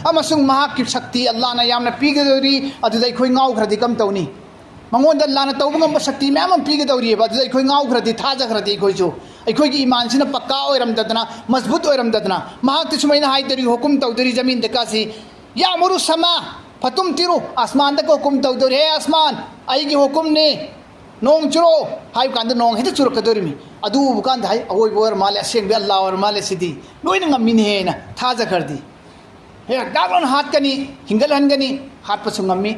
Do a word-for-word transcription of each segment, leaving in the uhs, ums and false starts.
ꯑꯃꯁꯨꯡ ꯃꯍꯥꯛꯀꯤ ꯁꯛꯇꯤ ꯑꯜꯂꯥꯅ ꯌꯥꯝꯅ ꯄꯤꯒꯗꯧꯔꯤ꯫ ꯑꯗꯨꯗ ꯑꯩꯈꯣꯏ ꯉꯥꯎꯈ꯭ꯔꯗꯤ ꯀꯝ ꯇꯧꯅꯤ? ꯃꯉꯣꯟꯗ ꯑꯜꯂꯥꯅ ꯇꯧꯕ ꯉꯝꯕ ꯁꯛꯇꯤ ꯃꯌꯥꯝ ꯑꯃ ꯄꯤꯒꯗꯧꯔꯤꯑꯕ꯫ ꯑꯗꯨꯗ ꯑꯩꯈꯣꯏ ꯉꯥꯎꯈ꯭ꯔꯗꯤ, ꯊꯥꯖꯈ꯭ꯔꯗꯤ, ꯑꯩꯈꯣꯏꯁꯨ, ꯑꯩꯈꯣꯏꯒꯤ ꯏꯃꯥꯟꯁꯤꯅ ꯄꯛꯀꯥ ꯑꯣꯏꯔꯝꯗꯗꯅ, ꯃꯖꯕꯨꯠ ꯑꯣꯏꯔꯝꯗꯗꯅ, ꯃꯍꯥꯛꯇꯤ ꯁꯨꯃꯥꯏꯅ ꯍꯥꯏꯗꯧꯔꯤ, ꯍꯨꯀꯨꯝ ꯇꯧꯗꯧꯔꯤ ꯖꯃꯤꯟꯗ ꯀꯥꯁꯤ, "ꯌꯥꯃꯨꯔꯨ ꯁꯃꯥ ꯐꯇꯨꯝ ꯇꯤꯔꯨ", ꯑꯁꯃꯥꯟꯗꯒ ꯍꯨꯀꯨꯝ ꯇꯧꯗꯧꯔꯤ, "ꯍꯦ ꯑꯁꯃꯥꯟ, ꯑꯩꯒꯤ ꯍꯨꯀꯨꯝꯅꯤ, ꯅꯣꯡ ꯆꯨꯔꯣ" ꯍꯥꯏꯕ ꯀꯥꯟꯗ ꯅꯣꯡ ꯍꯦꯛꯇ ꯆꯨꯔꯛꯀꯗꯧꯔꯤꯃꯤ꯫ ꯑꯗꯨ ꯎꯕ ꯀꯥꯟꯗ ꯍꯥꯏ, "ꯑꯋꯣꯏꯕ ꯑꯣꯏꯔ ꯃꯥꯜꯂꯦ, ꯑꯁꯦꯡꯕ ꯑꯜꯂꯥ ꯑꯣꯏꯔ ꯃꯥꯜꯂꯦ, ꯁꯤꯗꯤ ꯂꯣꯏꯅ ꯉꯝꯃꯤꯅꯦ" ꯍꯥꯏꯅ ꯊꯥꯖꯈ꯭ꯔꯗꯤ꯫ ꯍꯦꯛ ꯗꯥꯛ ꯂꯥꯎꯅ ꯍꯥꯠꯀꯅꯤ, ꯍꯤꯡꯒꯠꯍꯟꯒꯅꯤ, ꯍꯥꯠꯄꯁꯨ ꯉꯝꯃꯤ,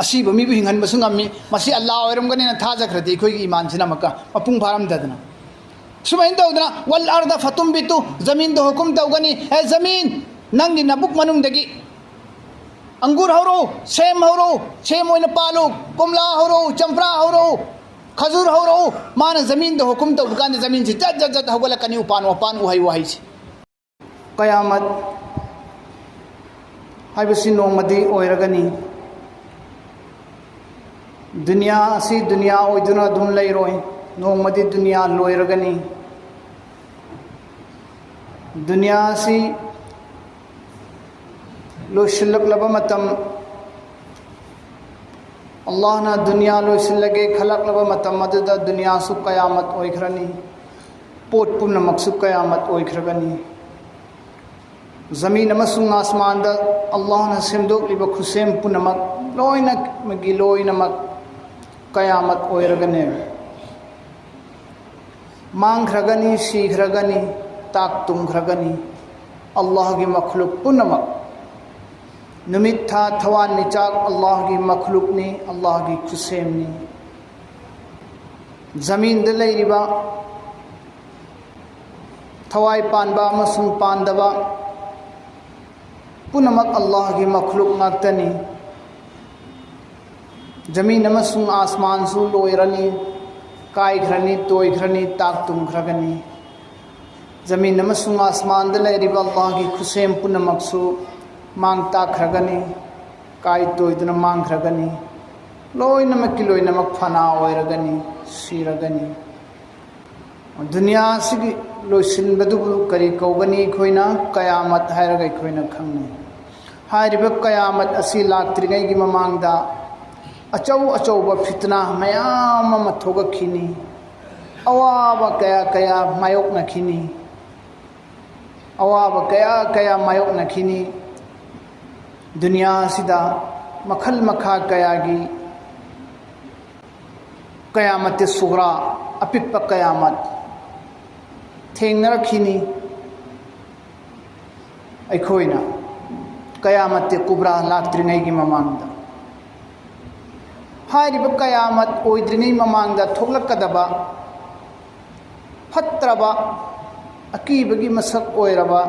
ꯑꯁꯤꯕ ꯃꯤꯕꯨ ꯍꯤꯡꯍꯟꯕꯁꯨ ꯉꯝꯃꯤ꯫ ꯃꯁꯤ ꯑꯜꯂꯥ ꯑꯣꯏꯔꯝꯒꯅꯤꯅ ꯊꯥꯖꯈ꯭ꯔꯗꯤ ꯑꯩꯈꯣꯏꯒꯤ ꯏꯃꯥꯟꯁꯤꯅ ꯑꯃꯨꯛꯀ ꯃꯄꯨꯡ ꯐꯥꯔꯝꯗꯗꯅ꯫ ꯁꯨꯃꯥꯏꯅ ꯇꯧꯗꯅ, "ꯋꯜ ꯑꯔꯗ ꯐꯇꯨꯝꯕꯤꯇꯨ", ꯖꯃꯤꯟꯗ ꯍꯨꯀꯨꯝ ꯇꯧꯒꯅꯤ, "ꯑꯦ ꯖꯃꯤꯟ, ꯅꯪꯒꯤ ꯅꯕꯨꯛ ꯃꯅꯨꯡꯗꯒꯤ ꯑꯪꯒꯨꯔ ꯍꯧꯔꯛꯎ, ꯁꯦꯝ ꯍꯧꯔꯛꯎ, ꯁꯦꯝ ꯑꯣꯏꯅ ꯄꯥꯜꯂꯨ, ꯀꯣꯝꯂꯥ ꯍꯧꯔꯛꯎ, ꯆꯝꯄ꯭ꯔꯥ ꯍꯧꯔꯛꯎ, ꯈꯖꯨꯔ ꯍꯧꯔꯛꯎ", ꯃꯥꯅ ꯖꯃꯤꯟꯗ ꯍꯨꯀꯨꯝ ꯇꯧꯕ ꯀꯥꯟꯗ ꯖꯃꯤꯟꯁꯤ ꯖꯠ ꯖꯠ ꯖꯠ ꯍꯧꯒꯠꯂꯛꯀꯅꯤ, ꯎꯄꯥꯟ ꯋꯥꯄꯥꯟ, ꯎꯍꯩ ꯋꯥꯍꯩꯁꯤ꯫ ꯀꯌꯥꯃꯠ ꯍꯥꯏꯕꯁꯤ ꯅꯣꯡꯃꯗꯤ ꯑꯣꯏꯔꯒꯅꯤ꯫ ꯗꯨꯅꯤꯌꯥ ꯑꯁꯤ ꯗꯨꯅꯤꯌꯥ ꯑꯣꯏꯗꯨꯅ ꯑꯗꯨꯝ ꯂꯩꯔꯣꯏ꯫ ꯅꯣꯡꯃꯗꯤ ꯗꯨꯅꯤꯌꯥ ꯂꯣꯏꯔꯒꯅꯤ꯫ ꯗꯨꯅꯤꯌꯥ ꯑꯁꯤ ꯂꯣꯏꯁꯤꯜꯂꯛꯂꯕ ꯃꯇꯝ, ꯑꯜꯂꯥꯍꯅ ꯗꯨꯅꯤꯌꯥ ꯂꯣꯏꯁꯤꯜꯂꯒꯦ ꯈꯜꯂꯛꯂꯕ ꯃꯇꯝ ꯑꯗꯨꯗ ꯗꯨꯅꯤꯌꯥꯁꯨ ꯀꯌꯥꯃꯠ ꯑꯣꯏꯈ꯭ꯔꯅꯤ, ꯄꯣꯠ ꯄꯨꯝꯅꯃꯛꯁꯨ ꯀꯌꯥꯃꯠ ꯑꯣꯏꯈ꯭ꯔꯒꯅꯤ꯫ ꯖꯃꯤꯟ ꯑꯃꯁꯨꯡ ꯑꯁꯃꯥꯟꯗ ꯑꯜꯂꯥꯍꯅ ꯁꯦꯝꯗꯣꯛꯂꯤꯕ ꯈꯨꯠꯁꯦꯝ ꯄꯨꯝꯅꯃꯛ, ꯂꯣꯏꯅꯃꯛꯀꯤ ꯂꯣꯏꯅꯃꯛ ꯀꯌꯥꯃꯠ ꯑꯣꯏꯔꯒꯅꯤ꯫ ꯃꯥꯡꯈ꯭ꯔꯒꯅꯤ, ꯁꯤꯈ꯭ꯔꯒꯅꯤ, ꯇꯥꯛ ꯇꯨꯝꯈ꯭ꯔꯒꯅꯤ꯫ ꯑꯜꯂꯥꯍꯒꯤ ꯃꯈꯂꯨꯛ ꯄꯨꯝꯅꯃꯛ, ꯅꯨꯃꯤꯠ ꯊꯥ ꯊꯋꯥꯟꯃꯤꯆꯥꯛ ꯑꯜꯂꯥꯍꯒꯤ ꯃꯈꯂꯨꯛꯅꯤ, ꯑꯜꯂꯥꯍꯒꯤ ꯈꯨꯠꯁꯦꯝꯅꯤ꯫ ꯖꯃꯤꯟꯗ ꯂꯩꯔꯤꯕ ꯊꯋꯥꯏ ꯄꯥꯟꯕ ꯑꯃꯁꯨꯡ ꯄꯥꯟꯗꯕ ꯄꯨꯝꯅꯃꯛ ꯑꯜꯂꯥꯍꯒꯤ ꯃꯈꯂꯨꯛ ꯉꯥꯛꯇꯅꯤ꯫ ꯖꯃꯤꯟ ꯑꯃꯁꯨꯡ ꯑꯁꯃꯥꯟꯁꯨ ꯂꯣꯏꯔꯅꯤ, ꯀꯥꯏꯈ꯭ꯔꯅꯤ, ꯇꯣꯏꯈ꯭ꯔꯅꯤ, ꯇꯥꯛ ꯇꯨꯝꯈ꯭ꯔꯒꯅꯤ꯫ ꯖꯃꯤꯟ ꯑꯃꯁꯨꯡ ꯑꯁꯃꯥꯟꯗ ꯂꯩꯔꯤꯕ ꯑꯜꯂꯥꯍꯒꯤ ꯈꯨꯠꯁꯦꯝ ꯄꯨꯝꯅꯃꯛꯁꯨ ꯃꯥꯡ ꯇꯥꯛꯈ꯭ꯔꯒꯅꯤ, ꯀꯥꯏ ꯇꯣꯏꯗꯨꯅ ꯃꯥꯡꯈ꯭ꯔꯒꯅꯤ꯫ ꯂꯣꯏꯅꯃꯛꯀꯤ ꯂꯣꯏꯅꯃꯛ ꯐꯅꯥ ꯑꯣꯏꯔꯒꯅꯤ, ꯁꯤꯔꯒꯅꯤ꯫ ꯗꯨꯅꯤꯌꯥ ꯑꯁꯤꯒꯤ ꯂꯣꯏꯁꯤꯟꯕꯗꯨꯕꯨ ꯀꯔꯤ ꯀꯧꯒꯅꯤ? ꯑꯩꯈꯣꯏꯅ ꯀꯌꯥꯃꯠ ꯍꯥꯏꯔꯒ ꯑꯩꯈꯣꯏꯅ ꯈꯪꯅꯩ꯫ ꯍꯥꯏꯔꯤꯕ ꯀꯌꯥꯃꯠ ꯑꯁꯤ ꯂꯥꯛꯇ꯭ꯔꯤꯉꯩꯒꯤ ꯃꯃꯥꯡꯗ ꯑꯆꯧ ꯑꯆꯧꯕ ꯐꯤꯇꯅꯥ ꯃꯌꯥꯝ ꯑꯃ ꯊꯣꯛꯂꯛꯈꯤꯅꯤ꯫ ꯑꯋꯥꯕ ꯀꯌꯥ ꯀꯌꯥ ꯃꯥꯌꯣꯛꯅꯈꯤꯅꯤ꯫ ꯑꯋꯥꯕ ꯀꯌꯥ ꯀꯌꯥ ꯃꯥꯌꯣꯛꯅꯈꯤꯅꯤ꯫ ꯗꯨꯅꯤꯌꯥ ꯑꯁꯤꯗ ꯃꯈꯜ ꯃꯈꯥ ꯀꯌꯥꯒꯤ ꯀꯌꯥꯃꯠꯇꯤ ꯁꯨꯒ꯭ꯔꯥ, ꯑꯄꯤꯛꯄ ꯀꯌꯥꯃꯠ ꯊꯦꯡꯅꯔꯛꯈꯤꯅꯤ꯫ ꯑꯩꯈꯣꯏꯅ ꯀꯌꯥꯃꯠꯇꯤ ꯀꯨꯕ꯭ꯔꯥ ꯂꯥꯛꯇ꯭ꯔꯤꯉꯩꯒꯤ ꯃꯃꯥꯡꯗ, ꯍꯥꯏꯔꯤꯕ ꯀꯌꯥꯃꯠ ꯑꯣꯏꯗ꯭ꯔꯤꯉꯩ ꯃꯃꯥꯡꯗ ꯊꯣꯛꯂꯛꯀꯗꯕ ꯐꯠꯇ꯭ꯔꯕ, ꯑꯀꯤꯕꯒꯤ ꯃꯁꯛ ꯑꯣꯏꯔꯕ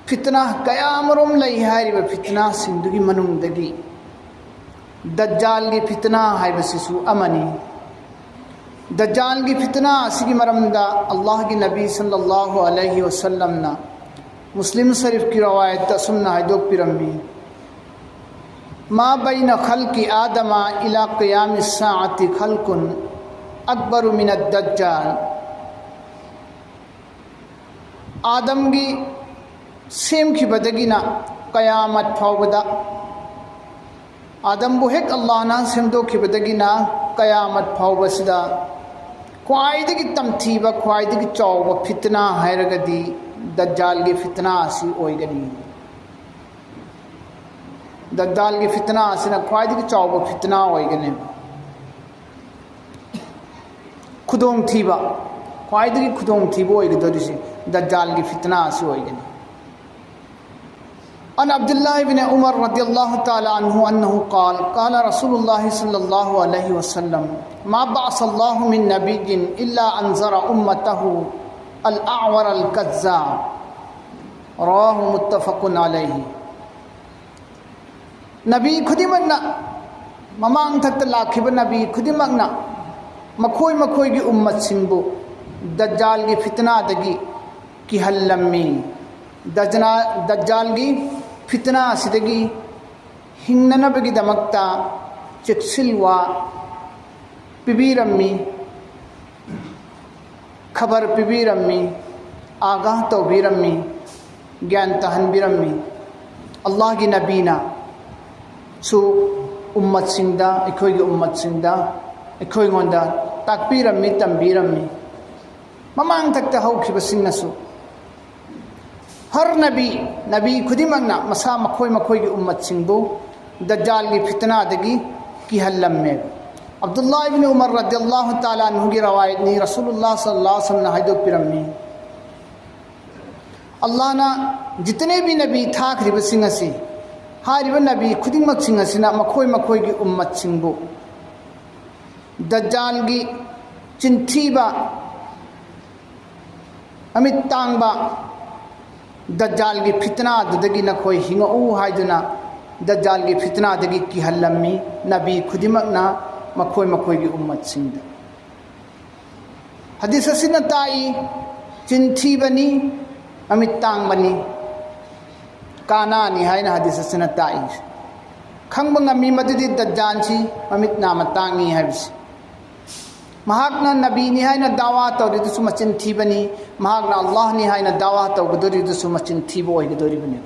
ꯐꯤꯇꯅꯥ ꯀꯌꯥ ꯑꯃꯔꯣꯝ ꯂꯩ꯫ ꯍꯥꯏꯔꯤꯕ ꯐꯤꯇꯅꯥꯁꯤꯡꯗꯨꯒꯤ ꯃꯅꯨꯡꯗꯒꯤ ꯗꯖꯥꯜꯒꯤ ꯐꯤꯇꯅꯥ ꯍꯥꯏꯕꯁꯤꯁꯨ ꯑꯃꯅꯤ꯫ ꯗꯖꯥꯜꯒꯤ ꯐꯤꯇꯅꯥ ꯑꯁꯤꯒꯤ ꯃꯔꯝꯗ ꯑꯜꯂꯥꯍꯒꯤ ꯅꯕꯤ ꯁꯜꯂꯜꯂꯥꯍꯨ ꯑꯂꯩꯍꯤ ꯋꯁꯜꯂꯝꯅ ꯃꯨꯁꯂꯤꯝ ꯁꯔꯤꯐꯀꯤ ꯔꯋꯥꯌꯠꯇ ꯑꯁꯨꯝꯅ ꯍꯥꯏꯗꯣꯛꯄꯤꯔꯝꯃꯤ: "ما بين خلق آدم إلى قيام الساعة خلق أكبر من الدجال." ꯑꯥꯗꯝꯒꯤ ꯁꯦꯝꯈꯤꯕꯗꯒꯤꯅ ꯀꯌꯥꯃꯠ ꯐꯥꯎꯕꯗ, ꯑꯥꯗꯝꯕꯨ ꯍꯦꯛ ꯑꯜꯂꯥꯍꯅ ꯁꯦꯝꯗꯣꯛꯈꯤꯕꯗꯒꯤꯅ ꯀꯌꯥꯃꯠ ꯐꯥꯎꯕꯁꯤꯗ ꯈ꯭ꯋꯥꯏꯗꯒꯤ ꯇꯝꯊꯤꯕ, ꯈ꯭ꯋꯥꯏꯗꯒꯤ ꯆꯥꯎꯕ ꯐꯤꯇꯅꯥ ꯍꯥꯏꯔꯒꯗꯤ ꯗꯖꯥꯜꯒꯤ ꯐꯤꯇꯅꯥ ꯑꯁꯤ ꯑꯣꯏꯒꯅꯤ꯫ ꯗꯖꯥꯜꯒꯤ ꯐꯤꯇꯅꯥ ꯑꯁꯤꯅ ꯈ꯭ꯋꯥꯏꯗꯒꯤ ꯆꯥꯎꯕ ꯐꯤꯇꯅꯥ ꯑꯣꯏꯒꯅꯤ꯫ ꯈꯨꯗꯣꯡꯊꯤꯕ, ꯈ꯭ꯋꯥꯏꯗꯒꯤ ꯈꯨꯗꯣꯡꯊꯤꯕ ꯑꯣꯏꯒꯗꯧꯔꯤꯁꯦ ꯗꯖꯥꯜꯒꯤ ꯐꯤꯇꯅꯥ ꯑꯁꯤ ꯑꯣꯏꯒꯅꯤ꯫ عن عبد الله بن عمر رضي الله تعالى عنه أنه قال: قال رسول الله صلى الله عليه وسلم: ما بعث الله من نبي إلا أنذر أمته الأعور الكذاب. رواه متفق عليه. ꯅꯕꯤ ꯈꯨꯗꯤꯡꯃꯛꯅ, ꯃꯃꯥꯡ ꯊꯛꯇ ꯂꯥꯛꯈꯤꯕ ꯅꯕꯤ ꯈꯨꯗꯤꯡꯃꯛꯅ ꯃꯈꯣꯏ ꯃꯈꯣꯏꯒꯤ ꯎꯝꯃꯠꯁꯤꯡꯕꯨ ꯗꯖꯥꯜꯒꯤ ꯐꯤꯇꯅꯥꯗꯒꯤ ꯀꯤꯍꯜꯂꯝꯃꯤ꯫ ꯗꯖꯅꯥ-, ꯗꯖꯥꯜꯒꯤ ꯐꯤꯇꯅꯥ ꯑꯁꯤꯗꯒꯤ ꯍꯤꯡꯅꯅꯕꯒꯤꯗꯃꯛꯇ ꯆꯦꯛꯁꯤꯜꯋꯥ ꯄꯤꯕꯤꯔꯝꯃꯤ, ꯈꯕꯔ ꯄꯤꯕꯤꯔꯝꯃꯤ, ꯑꯥꯒꯥꯍ ꯇꯧꯕꯤꯔꯝꯃꯤ꯫ ꯒ꯭ꯌꯥꯟ ꯇꯥꯍꯟꯕꯤꯔꯝꯃꯤ꯫ ꯑꯜꯂꯥꯍꯒꯤ ꯅꯕꯤꯅꯁꯨ ꯎꯝꯃꯠꯁꯤꯡꯗ, ꯑꯩꯈꯣꯏꯒꯤ ꯎꯝꯃꯠꯁꯤꯡꯗ, ꯑꯩꯈꯣꯏꯉꯣꯟꯗ ꯇꯥꯛꯄꯤꯔꯝꯃꯤ, ꯇꯝꯕꯤꯔꯝꯃꯤ꯫ ꯃꯃꯥꯡꯊꯛꯇ ꯍꯧꯈꯤꯕꯁꯤꯡꯅꯁꯨ, ꯍꯔ ꯅꯕꯤ, ꯅꯕꯤ ꯈꯨꯗꯤꯡꯃꯛꯅ ꯃꯁꯥ ꯃꯈꯣꯏ ꯃꯈꯣꯏꯒꯤ ꯎꯝꯃꯠꯁꯤꯡꯕꯨ ꯗꯖꯥꯜꯒꯤ ꯐꯤꯇꯅꯥꯗꯒꯤ ꯀꯤꯍꯜꯂꯝꯃꯦ꯫ ꯑꯕꯗꯨꯜꯂꯥ ꯏꯕꯅꯤ ꯎꯃꯔ ꯔꯗꯤꯌꯜꯂꯥꯍꯨ ꯇꯥꯂꯥ ꯑꯟꯍꯨꯒꯤ ꯔꯋꯥꯌꯠꯅꯤ, ꯔꯁꯨꯂꯨꯜꯂꯥꯍ ꯁꯜꯂꯜꯂꯥꯍꯨ ꯑꯂꯩꯍꯤ ꯋꯁꯜꯂꯝꯅ ꯍꯥꯏꯗꯣꯛꯄꯤꯔꯝꯃꯤ, ꯑꯜꯂꯥꯍꯅ ꯖꯤꯇꯅꯦ ꯕꯤ ꯅꯕꯤ ꯊꯥꯈ꯭ꯔꯤꯕꯁꯤꯡ ꯑꯁꯤ, ꯍꯥꯏꯔꯤꯕ ꯅꯕꯤ ꯈꯨꯗꯤꯡꯃꯛꯁꯤꯡ ꯑꯁꯤꯅ ꯃꯈꯣꯏ ꯃꯈꯣꯏꯒꯤ ꯎꯝꯃꯠꯁꯤꯡꯕꯨ ꯗꯖꯥꯜꯒꯤ ꯆꯤꯟꯊꯤꯕ, ꯃꯃꯤꯠ ꯇꯥꯡꯕ ꯗꯖꯥꯜꯒꯤ ꯐꯤꯇꯅꯥꯗꯨꯗꯒꯤ ꯅꯈꯣꯏ ꯍꯤꯡꯉꯛꯎ ꯍꯥꯏꯗꯨꯅ ꯗꯖꯥꯜꯒꯤ ꯐꯤꯇꯅꯥꯗꯒꯤ ꯀꯤꯍꯜꯂꯝꯃꯤ ꯅꯕꯤ ꯈꯨꯗꯤꯡꯃꯛꯅ ꯃꯈꯣꯏ ꯃꯈꯣꯏꯒꯤ ꯎꯝꯃꯠꯁꯤꯡꯗ꯫ ꯍꯗꯤꯁ ꯑꯁꯤꯅ ꯇꯥꯛꯏ, ꯆꯤꯟꯊꯤꯕꯅꯤ, ꯃꯃꯤꯠ ꯇꯥꯡꯕꯅꯤ, ꯀꯥꯅꯥꯅꯤ ꯍꯥꯏꯅ ꯍꯗꯤꯁ ꯑꯁꯤꯅ ꯇꯥꯛꯏ꯫ ꯈꯪꯕ ꯉꯝꯃꯤ ꯃꯗꯨꯗꯤ ꯗꯖꯥꯟꯁꯤ ꯃꯃꯤꯠ ꯅꯥꯃ ꯇꯥꯡꯉꯤ ꯍꯥꯏꯕꯁꯤ꯫ ꯃꯍꯥꯛꯅ ꯅꯕꯤꯅꯤ ꯍꯥꯏꯅ ꯗꯥꯋꯥ ꯇꯧꯔꯤꯗꯨꯁꯨ ꯃꯆꯤꯟ ꯊꯤꯕꯅꯤ, ꯃꯍꯥꯛꯅ ꯑꯜꯂꯥꯍꯅꯤ ꯍꯥꯏꯅ ꯗꯥꯋꯥ ꯇꯧꯒꯗꯧꯔꯤꯗꯨꯁꯨ ꯃꯆꯤꯟ ꯊꯤꯕ ꯑꯣꯏꯒꯗꯧꯔꯤꯕꯅꯤ꯫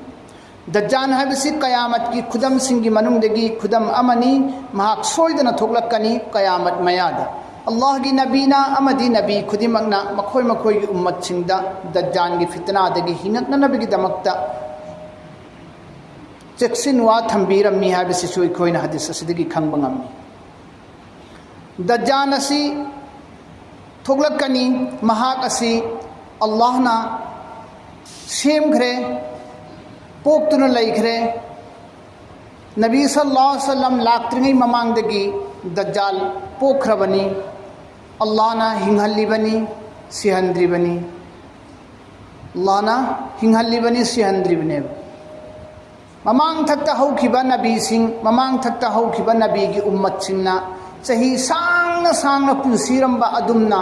ꯗꯖꯥꯟ ꯍꯥꯏꯕꯁꯤ ꯀꯌꯥꯃꯠꯀꯤ ꯈꯨꯗꯝꯁꯤꯡꯒꯤ ꯃꯅꯨꯡꯗꯒꯤ ꯈꯨꯗꯝ ꯑꯃꯅꯤ꯫ ꯃꯍꯥꯛ ꯁꯣꯏꯗꯅ ꯊꯣꯛꯂꯛꯀꯅꯤ ꯀꯌꯥꯃꯠ ꯃꯌꯥꯗ꯫ ꯑꯜꯂꯥꯍꯒꯤ ꯅꯕꯤꯅ ꯑꯃꯗꯤ ꯅꯕꯤ ꯈꯨꯗꯤꯡꯃꯛꯅ ꯃꯈꯣꯏ ꯃꯈꯣꯏꯒꯤ ꯎꯝꯃꯠꯁꯤꯡꯗ ꯗꯖꯥꯟꯒꯤ ꯐꯤꯇꯅꯥꯗꯒꯤ ꯍꯤꯡꯉꯛꯅꯅꯕꯒꯤꯗꯃꯛꯇ ꯆꯦꯛꯁꯤꯟꯋꯥ ꯊꯝꯕꯤꯔꯝꯃꯤ ꯍꯥꯏꯕꯁꯤꯁꯨ ꯑꯩꯈꯣꯏꯅ ꯍꯗꯤꯁ ꯑꯁꯤꯗꯒꯤ ꯈꯪꯕ ꯉꯝꯃꯤ꯫ ꯗꯖꯥꯟ ꯑꯁꯤ ꯊꯣꯛꯂꯛꯀꯅꯤ, ꯃꯍꯥꯛ ꯑꯁꯤ ꯑꯜꯂꯥꯍꯅ ꯁꯦꯝꯈ꯭ꯔꯦ, ꯄꯣꯛꯇꯨꯅ ꯂꯩꯈ꯭ꯔꯦ꯫ ꯅꯕꯤ ꯁꯜꯂꯜꯂꯥꯍꯨ ꯑꯂꯩꯍꯤ ꯋꯁꯜꯂꯝ ꯂꯥꯛꯇ꯭ꯔꯤꯉꯩ ꯃꯃꯥꯡꯗꯒꯤ ꯗꯖꯥꯜ ꯄꯣꯛꯈ꯭ꯔꯕꯅꯤ꯫ ꯑꯜꯂꯥꯍꯅ ꯍꯤꯡꯍꯜꯂꯤꯕꯅꯤ, ꯁꯤꯍꯟꯗ꯭ꯔꯤꯕꯅꯤ꯫ ꯑꯜꯂꯥꯍꯅ ꯍꯤꯡꯍꯜꯂꯤꯕꯅꯤ, ꯁꯤꯍꯟꯗ꯭ꯔꯤꯕꯅꯦꯕ꯫ ꯃꯃꯥꯡ ꯊꯛꯇ ꯍꯧꯈꯤꯕ ꯅꯕꯤꯁꯤꯡ, ꯃꯃꯥꯡ ꯊꯛꯇ ꯍꯧꯈꯤꯕ ꯅꯕꯤꯒꯤ ꯎꯝꯃꯠꯁꯤꯡꯅ ꯆꯍꯤ ꯁꯥꯡꯅ ꯁꯥꯡꯅ ꯄꯨꯟꯁꯤꯔꯝꯕ ꯑꯗꯨꯝꯅ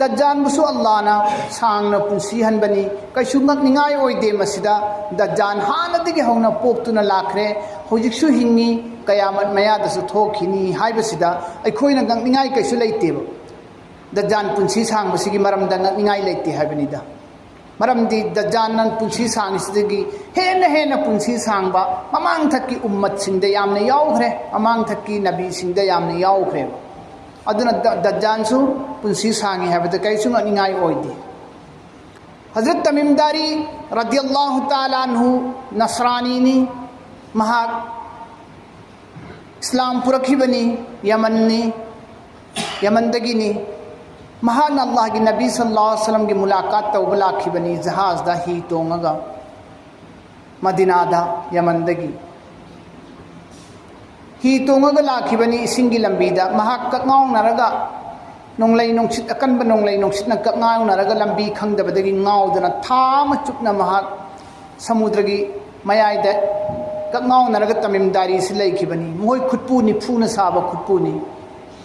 ꯗꯖꯥꯟꯕꯨꯁꯨ ꯑꯜꯂꯥꯍꯅ ꯁꯥꯡꯅ ꯄꯨꯟꯁꯤꯍꯟꯕꯅꯤ꯫ ꯀꯩꯁꯨ ꯉꯛꯅꯤꯡꯉꯥꯏ ꯑꯣꯏꯗꯦ ꯃꯁꯤꯗ꯫ ꯗꯖꯥꯟ ꯍꯥꯟꯅꯗꯒꯤ ꯍꯧꯅ ꯄꯣꯛꯇꯨꯅ ꯂꯥꯛꯈ꯭ꯔꯦ, ꯍꯧꯖꯤꯛꯁꯨ ꯍꯤꯡꯉꯤ, ꯀꯌꯥꯃꯠ ꯃꯌꯥꯗꯁꯨ ꯊꯣꯛꯈꯤꯅꯤ ꯍꯥꯏꯕꯁꯤꯗ ꯑꯩꯈꯣꯏꯅ ꯉꯛꯅꯤꯡꯉꯥꯏ ꯀꯩꯁꯨ ꯂꯩꯇꯦꯕ꯫ ꯗꯖꯥꯟ ꯄꯨꯟꯁꯤ ꯁꯥꯡꯕꯁꯤꯒꯤ ꯃꯔꯝꯗ ꯉꯛꯅꯤꯡꯉꯥꯏ ꯂꯩꯇꯦ ꯍꯥꯏꯕꯅꯤꯗ꯫ ꯃꯔꯝꯗꯤ ꯗꯖꯥꯟꯅ ꯄꯨꯟꯁꯤ ꯁꯥꯡꯉꯤꯁꯤꯗꯒꯤ ꯍꯦꯟꯅ ꯍꯦꯟꯅ ꯄꯨꯟꯁꯤ ꯁꯥꯡꯕ ꯃꯃꯥꯡꯊꯛꯀꯤ ꯎꯝꯃꯠꯁꯤꯡꯗ ꯌꯥꯝꯅ ꯌꯥꯎꯈ꯭ꯔꯦ, ꯃꯃꯥꯡꯊꯛꯀꯤ ꯅꯕꯤꯁꯤꯡꯗ ꯌꯥꯝꯅ ꯌꯥꯎꯈ꯭ꯔꯦꯕ꯫ ꯑꯗꯨꯅ ꯗ-, ꯗꯖꯥꯟꯁꯨ ꯄꯨꯟꯁꯤ ꯁꯥꯡꯉꯤ ꯍꯥꯏꯕꯗ ꯀꯔꯤꯁꯨ ꯉꯛꯅꯤꯡꯉꯥꯏ ꯑꯣꯏꯗꯦ꯫ ꯍꯖꯔꯠ ꯇꯃꯤꯝ ꯗꯥꯔꯤ ꯔꯗꯤꯌꯜꯂꯥꯍꯨ ꯇꯥꯂꯥ ꯑꯟꯍꯨ ꯅꯁꯔꯥꯅꯤꯅꯤ꯫ ꯃꯍꯥꯛ ꯏꯁꯂꯥꯝ ꯄꯨꯔꯛꯈꯤꯕꯅꯤ, ꯌꯃꯟꯅꯤ, ꯌꯃꯟꯗꯒꯤꯅꯤ꯫ ꯃꯍꯥꯛꯅ ꯑꯜꯂꯥꯍꯒꯤ ꯅꯕꯤ ꯁꯜꯂꯜꯂꯥꯍꯨ ꯑꯂꯩꯍꯤ ꯋꯁꯜꯂꯝꯒꯤ ꯃꯨꯂꯥꯀꯥꯠ ꯇꯧꯕ ꯂꯥꯛꯈꯤꯕꯅꯤ, ꯖꯍꯥꯖꯗ ꯍꯤ ꯇꯣꯡꯉꯒ ꯃꯗꯤꯅꯥꯗ, ꯌꯃꯟꯗꯒꯤ꯫ ꯍꯤ ꯇꯣꯡꯉꯒ ꯂꯥꯛꯈꯤꯕꯅꯤ ꯏꯁꯤꯡꯒꯤ ꯂꯝꯕꯤꯗ꯫ ꯃꯍꯥꯛ ꯀꯛꯉꯥꯎꯅꯔꯒ, ꯅꯣꯡꯂꯩ ꯅꯨꯡꯁꯤꯠ, ꯑꯀꯟꯕ ꯅꯣꯡꯂꯩ ꯅꯨꯡꯁꯤꯠꯅ ꯀꯛꯉꯥꯎꯅꯔꯒ ꯂꯝꯕꯤ ꯈꯪꯗꯕꯗꯒꯤ ꯉꯥꯎꯗꯅ ꯊꯥ ꯑꯃ ꯆꯨꯞꯅ ꯃꯍꯥꯛ ꯁꯃꯨꯗ꯭ꯔꯒꯤ ꯃꯌꯥꯏꯗ ꯀꯛꯉꯥꯎꯅꯔꯒ ꯇꯃꯤꯝ ꯗꯥꯔꯤꯁꯤ ꯂꯩꯈꯤꯕꯅꯤ꯫ ꯃꯈꯣꯏ ꯈꯨꯠꯄꯨ ꯅꯤꯐꯨꯅ ꯁꯥꯕ ꯈꯨꯠꯄꯨꯅꯤ꯫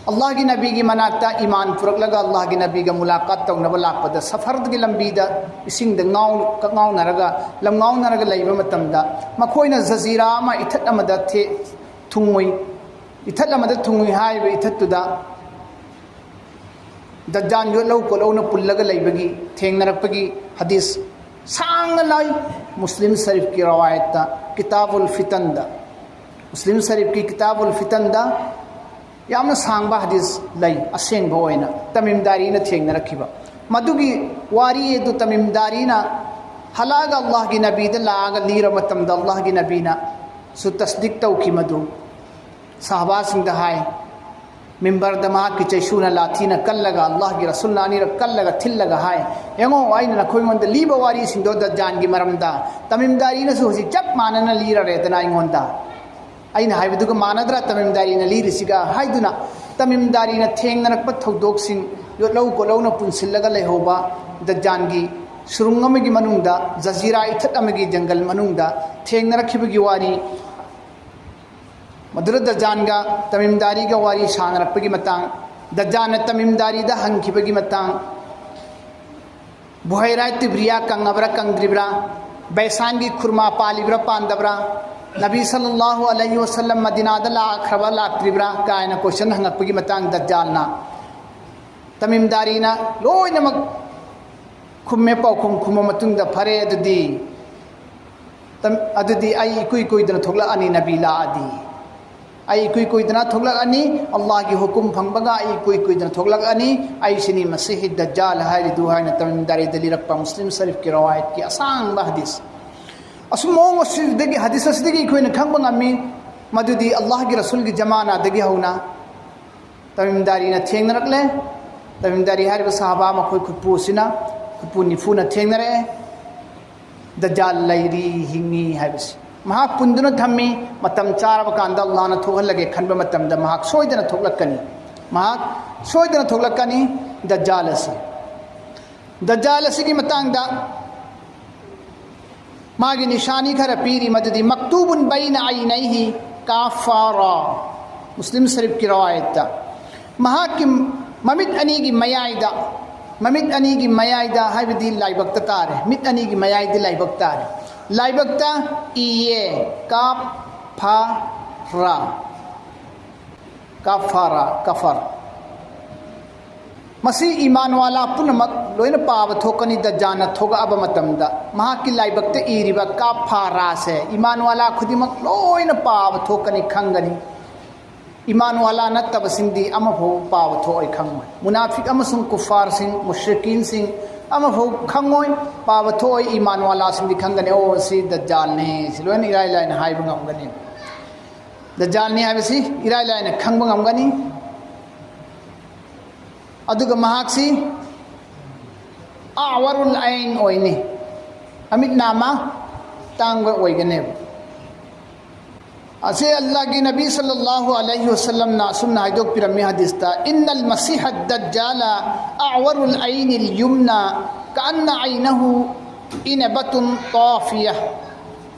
ꯑꯜꯂꯥꯍꯒꯤ ꯅꯕꯤꯒꯤ ꯃꯅꯥꯛꯇ ꯏꯃꯥꯟ ꯄꯨꯔꯛꯂꯒ ꯑꯜꯂꯥꯍꯒꯤ ꯅꯕꯤꯒ ꯃꯨꯂꯥꯀꯥꯠ ꯇꯧꯅꯕ ꯂꯥꯛꯄꯗ ꯁꯐꯔꯒꯤ ꯂꯝꯕꯤꯗ ꯏꯁꯤꯡꯗ ꯉꯥꯎ-, ꯀꯛꯉꯥꯎꯅꯔꯒ, ꯂꯝꯉꯥꯎꯅꯔꯒ ꯂꯩꯕ ꯃꯇꯝꯗ ꯃꯈꯣꯏꯅ ꯖꯖꯤꯔꯥ ꯑꯃ, ꯏꯊꯠ ꯑꯃꯗ ꯊꯦ-, ꯊꯨꯡꯉꯨꯏ꯫ ꯏꯊꯠ ꯑꯃꯗ ꯊꯨꯡꯉꯨꯏ ꯍꯥꯏꯔꯤꯕ ꯏꯊꯠꯇꯨꯗ ꯗꯖꯥꯟ ꯌꯣꯠꯂꯧ ꯀꯣꯠꯂꯧꯅ ꯄꯨꯜꯂꯒ ꯂꯩꯕꯒꯤ ꯊꯦꯡꯅꯔꯛꯄꯒꯤ ꯍꯗꯤꯁ ꯁꯥꯡꯅ ꯂꯩ꯫ ꯃꯨꯁꯂꯤꯝ ꯁꯔꯤꯐꯀꯤ ꯔꯋꯥꯌꯠꯇ, ꯀꯤꯇꯥꯕꯨꯜ ꯐꯤꯇꯟꯗ, ꯃꯨꯁꯂꯤꯝ ꯁꯔꯤꯐꯀꯤ ꯀꯤꯇꯥꯕꯨꯜ ꯐꯤꯇꯟꯗ ꯌꯥꯝꯅ ꯁꯥꯡꯕ ꯍꯗꯤꯁ ꯂꯩ꯫ ꯑꯁꯦꯡꯕ ꯑꯣꯏꯅ ꯇꯃꯤꯝ ꯗꯥꯔꯤꯅ ꯊꯦꯡꯅꯔꯛꯈꯤꯕ ꯃꯗꯨꯒꯤ ꯋꯥꯔꯤ ꯑꯗꯨ ꯇꯃꯤꯝ ꯗꯥꯔꯤꯅ ꯍꯜꯂꯛꯑꯒ ꯑꯜꯂꯥꯍꯒꯤ ꯅꯕꯤꯗ ꯂꯥꯛꯑꯒ ꯂꯤꯔꯕ ꯃꯇꯝꯗ ꯑꯜꯂꯥꯍꯒꯤ ꯅꯕꯤꯅꯁꯨ ꯇꯁꯗꯤꯛ ꯇꯧꯈꯤ꯫ ꯃꯗꯨ ꯁꯍꯥꯕꯥꯁꯤꯡꯗ ꯍꯥꯏ, ꯃꯤꯝꯕꯔꯗ ꯃꯍꯥꯛꯀꯤ ꯆꯩꯁꯨꯅ, ꯂꯥꯊꯤꯅ ꯀꯜꯂꯒ, ꯑꯜꯂꯥꯍꯒꯤ ꯔꯁꯨꯜꯅ ꯑꯅꯤꯔꯛ ꯀꯜꯂꯒ ꯊꯤꯜꯂꯒ ꯍꯥꯏ, "ꯌꯦꯡꯉꯣ, ꯑꯩꯅ ꯅꯈꯣꯏꯉꯣꯟꯗ ꯂꯤꯕ ꯋꯥꯔꯤꯁꯤꯡꯗꯣ ꯗꯖꯥꯟꯒꯤ ꯃꯔꯝꯗ ꯇꯃꯤꯝ ꯗꯥꯔꯤꯅꯁꯨ ꯍꯧꯖꯤꯛ ꯆꯞ ꯃꯥꯟꯅꯅ ꯂꯤꯔꯔꯦꯗꯅ ꯑꯩꯉꯣꯟꯗ꯫ ꯑꯩꯅ ꯍꯥꯏꯕꯗꯨꯒ ꯃꯥꯟꯅꯗ꯭ꯔꯥ ꯇꯃꯤꯝ ꯗꯥꯔꯤꯅ ꯂꯤꯔꯤꯁꯤꯒ?" ꯍꯥꯏꯗꯨꯅ ꯇꯃꯤꯝ ꯗꯥꯔꯤꯅ ꯊꯦꯡꯅꯔꯛꯄ ꯊꯧꯗꯣꯛꯁꯤꯡ, ꯌꯣꯠꯂꯧ ꯀꯣꯠꯂꯧꯅ ꯄꯨꯟꯁꯤꯜꯂꯒ ꯂꯩꯍꯧꯕ ꯗꯖꯥꯟꯒꯤ ꯁꯨꯔꯨꯡ ꯑꯃꯒꯤ ꯃꯅꯨꯡꯗ, ꯖꯖꯤꯔꯥ ꯏꯊꯠ ꯑꯃꯒꯤ ꯖꯪꯒꯜ ꯃꯅꯨꯡꯗ ꯊꯦꯡꯅꯔꯛꯈꯤꯕꯒꯤ ꯋꯥꯔꯤ, ꯃꯗꯨꯗ ꯗꯖꯥꯟꯒ ꯇꯃꯤꯝ ꯗꯥꯔꯤꯒ ꯋꯥꯔꯤ ꯁꯥꯟꯅꯔꯛꯄꯒꯤ ꯃꯇꯥꯡ, ꯗꯖꯥꯟꯅ ꯇꯃꯤꯝ ꯗꯥꯔꯤꯗ ꯍꯪꯈꯤꯕꯒꯤ ꯃꯇꯥꯡ, ꯕꯨꯍꯩꯔꯥ ꯇꯤꯕ꯭ꯔꯤꯌꯥ ꯀꯪꯉꯕ꯭ꯔꯥ ꯀꯪꯗ꯭ꯔꯤꯕ꯭ꯔꯥ, ꯕꯩꯁꯥꯟꯒꯤ ꯈꯨꯔꯃꯥ ꯄꯥꯜꯂꯤꯕ꯭ꯔꯥ ꯄꯥꯟꯗꯕ꯭ꯔꯥ, ꯅꯕꯤ ꯁꯜꯂꯜꯂꯥꯍꯨ ꯑꯂꯩꯍꯤ ꯋꯁꯜꯂꯝ ꯃꯗꯤꯅꯥꯗ ꯂꯥꯛꯈ꯭ꯔꯕ ꯂꯥꯛꯇ꯭ꯔꯤꯕ꯭ꯔꯥ ꯀꯥꯏꯅ ꯀꯣꯏꯁꯟ ꯍꯪꯉꯛꯄꯒꯤ ꯃꯇꯥꯡ ꯗꯖꯥꯜꯅ ꯇꯃꯤꯝ ꯗꯥꯔꯤꯅ ꯂꯣꯏꯅꯃꯛ ꯈꯨꯝꯃꯦ꯫ ꯄꯥꯎꯈꯨꯝ ꯈꯨꯝꯃ ꯃꯇꯨꯡꯗ, "ꯐꯔꯦ, ꯑꯗꯨꯗꯤ, ꯇꯝ-, ꯑꯗꯨꯗꯤ ꯑꯩ ꯏꯀꯨꯏ ꯀꯨꯏꯗꯅ ꯊꯣꯛꯂꯛꯑꯅꯤ, ꯅꯕꯤ ꯂꯥꯛꯑꯗꯤ꯫ ꯑꯩ ꯏꯀꯨꯏ ꯀꯨꯏꯗꯅ ꯊꯣꯛꯂꯛꯑꯅꯤ, ꯑꯜꯂꯥꯍꯒꯤ ꯍꯨꯀꯨꯝ ꯐꯪꯕꯒ ꯑꯩ ꯏꯀꯨꯏ ꯀꯨꯏꯗꯅ ꯊꯣꯛꯂꯛꯑꯅꯤ꯫ ꯑꯩꯁꯤꯅꯤ ꯃꯁꯤꯍꯤ ꯗꯖꯥꯜ ꯍꯥꯏꯔꯤꯗꯨ" ꯍꯥꯏꯅ ꯇꯃꯤꯝ ꯗꯥꯔꯤꯗ ꯂꯤꯔꯛꯄ ꯃꯨꯁꯂꯤꯝ ꯁꯔꯤꯐꯀꯤ ꯔꯋꯥꯌꯠꯀꯤ ꯑꯁꯥꯡꯕ ꯍꯗꯤꯁ꯫ ꯑꯁꯨꯝ ꯃꯑꯣꯡ ꯑꯁꯤꯗꯒꯤ, ꯍꯗꯤꯁ ꯑꯁꯤꯗꯒꯤ ꯑꯩꯈꯣꯏꯅ ꯈꯪꯕ ꯉꯝꯃꯤ ꯃꯗꯨꯗꯤ ꯑꯜꯂꯥꯍꯒꯤ ꯔꯁꯨꯜꯒꯤ ꯖꯃꯥꯅꯥꯗꯒꯤ ꯍꯧꯅ ꯇꯃꯤꯝ ꯗꯥꯔꯤꯅ ꯊꯦꯡꯅꯔꯛꯂꯦ꯫ ꯇꯃꯤꯝ ꯗꯥꯔꯤ ꯍꯥꯏꯔꯤꯕ ꯁꯍꯥꯕꯥ, ꯃꯈꯣꯏ ꯈꯨꯠꯄꯨ ꯑꯁꯤꯅ, ꯈꯨꯠꯄꯨ ꯅꯤꯐꯨꯅ ꯊꯦꯡꯅꯔꯛꯑꯦ꯫ ꯗꯖꯥꯜ ꯂꯩꯔꯤ, ꯍꯤꯡꯉꯤ ꯍꯥꯏꯕꯁꯤ꯫ ꯃꯍꯥꯛ ꯄꯨꯟꯗꯨꯅ ꯊꯝꯃꯤ꯫ ꯃꯇꯝ ꯆꯥꯔꯕ ꯀꯥꯟꯗ ꯑꯜꯂꯥꯍꯅ ꯊꯣꯛꯍꯜꯂꯒꯦ ꯈꯟꯕ ꯃꯇꯝꯗ ꯃꯍꯥꯛ ꯁꯣꯏꯗꯅ ꯊꯣꯛꯂꯛꯀꯅꯤ꯫ ꯃꯍꯥꯛ ꯁꯣꯏꯗꯅ ꯊꯣꯛꯂꯛꯀꯅꯤ, ꯗꯖꯥꯜ ꯑꯁꯤ꯫ ꯗꯖꯥꯜ ꯑꯁꯤꯒꯤ ꯃꯇꯥꯡꯗ ꯃꯥꯒꯤ ꯅꯤꯁꯥꯅꯤ ꯈꯔ ꯄꯤꯔꯤ, ꯃꯗꯨꯗꯤ "ꯃꯛꯇꯨꯕꯨꯟ ꯕꯩꯅ ꯑꯩꯅꯩꯍꯤ ꯀꯥꯐꯥꯔꯥ", ꯃꯨꯁꯂꯤꯝ ꯁꯔꯤꯐꯀꯤ ꯔꯋꯥꯌꯠꯇ꯫ ꯃꯍꯥꯛꯀꯤ ꯃꯃꯤꯠ ꯑꯅꯤꯒꯤ ꯃꯌꯥꯏꯗ, ꯃꯃꯤꯠ ꯑꯅꯤꯒꯤ ꯃꯌꯥꯏꯗ ꯍꯥꯏꯕꯗꯤ ꯂꯥꯏꯕꯛꯇ ꯇꯥꯔꯦ, ꯃꯤꯠ ꯑꯅꯤꯒꯤ ꯃꯌꯥꯏꯗ ꯂꯥꯏꯕꯛ ꯇꯥꯔꯦ꯫ ꯂꯥꯏꯕꯛꯇ ꯏꯌꯦ, "ꯀꯥꯞ ꯐꯥ ꯔꯥ", "ꯀꯥꯐꯥꯔꯥ", "ꯀꯐꯔ"꯫ ꯃꯁꯤ ꯏꯃꯥꯟꯋꯥꯂꯥ ꯄꯨꯝꯅꯃꯛ ꯂꯣꯏꯅ ꯄꯥꯕ ꯊꯣꯛꯀꯅꯤ꯫ ꯗꯖꯥꯜꯅ ꯊꯣꯛꯂꯛꯑꯕ ꯃꯇꯝꯗ ꯃꯍꯥꯛꯀꯤ ꯂꯥꯏꯕꯛꯇ ꯏꯔꯤꯕ "ꯀꯥꯞ ꯐꯥ ꯔꯥ" ꯁꯦ ꯏꯃꯥꯟꯋꯥꯂꯥ ꯈꯨꯗꯤꯡꯃꯛ ꯂꯣꯏꯅ ꯄꯥꯕ ꯊꯣꯛꯀꯅꯤ, ꯈꯪꯒꯅꯤ꯫ ꯏꯃꯥꯟꯋꯥꯂꯥ ꯅꯠꯇꯕꯁꯤꯡꯗꯤ ꯑꯃꯐꯥꯎ ꯄꯥꯕ ꯊꯣꯛꯑꯣꯏ, ꯈꯪꯉꯣꯏ꯫ ꯃꯨꯅꯥꯐꯤꯛ ꯑꯃꯁꯨꯡ ꯀꯨꯐꯥꯔꯁꯤꯡ, ꯃꯨꯁ꯭ꯔꯤꯀꯤꯟꯁꯤꯡ ꯑꯃꯐꯥꯎ ꯈꯪꯉꯣꯏ, ꯄꯥꯕ ꯊꯣꯛꯑꯣꯏ꯫ ꯏꯃꯥꯟꯋꯥꯂꯥꯁꯤꯡꯗꯤ ꯈꯪꯒꯅꯤ, "ꯑꯣ, ꯁꯤ ꯗꯖꯥꯜꯅꯤ", ꯁꯤ ꯂꯣꯏꯅ ꯏꯔꯥꯏ ꯂꯥꯏꯅ ꯍꯥꯏꯕ ꯉꯝꯒꯅꯤ꯫ ꯗꯖꯥꯜꯅꯤ ꯍꯥꯏꯕꯁꯤ ꯏꯔꯥꯏ ꯂꯥꯏꯅ ꯈꯪꯕ ꯉꯝꯒꯅꯤ꯫ ꯑꯗꯨꯒ ꯃꯍꯥꯛꯁꯤ ꯑꯋꯔꯨꯜ ꯑꯩꯟ ꯑꯣꯏꯅꯤ, ꯑꯃꯤꯠ ꯅꯥꯃ ꯇꯥꯡꯕ ꯑꯣꯏꯒꯅꯦꯕ꯫ ꯑꯁꯤ ꯑꯜꯂꯥꯍꯒꯤ ꯅꯕꯤ ꯁꯜꯂꯜꯂꯥꯍꯨ ꯑꯂꯩꯍꯤ ꯋꯁꯜꯂꯝꯅ ꯑꯁꯨꯝꯅ ꯍꯥꯏꯗꯣꯛꯄꯤꯔꯝꯃꯤ ꯍꯗꯤꯁꯇ, "ꯏꯟꯅꯜ ꯃꯁꯤꯍ ꯗꯖꯥꯂ ꯑꯋꯔꯨꯜ ꯑꯩꯅꯤꯜ ꯌꯨꯝꯅ ꯀꯑꯟꯅ ꯑꯩꯅꯍꯨ ꯏꯅꯕꯇꯨꯟ ꯇꯥꯐꯤꯌꯥ"꯫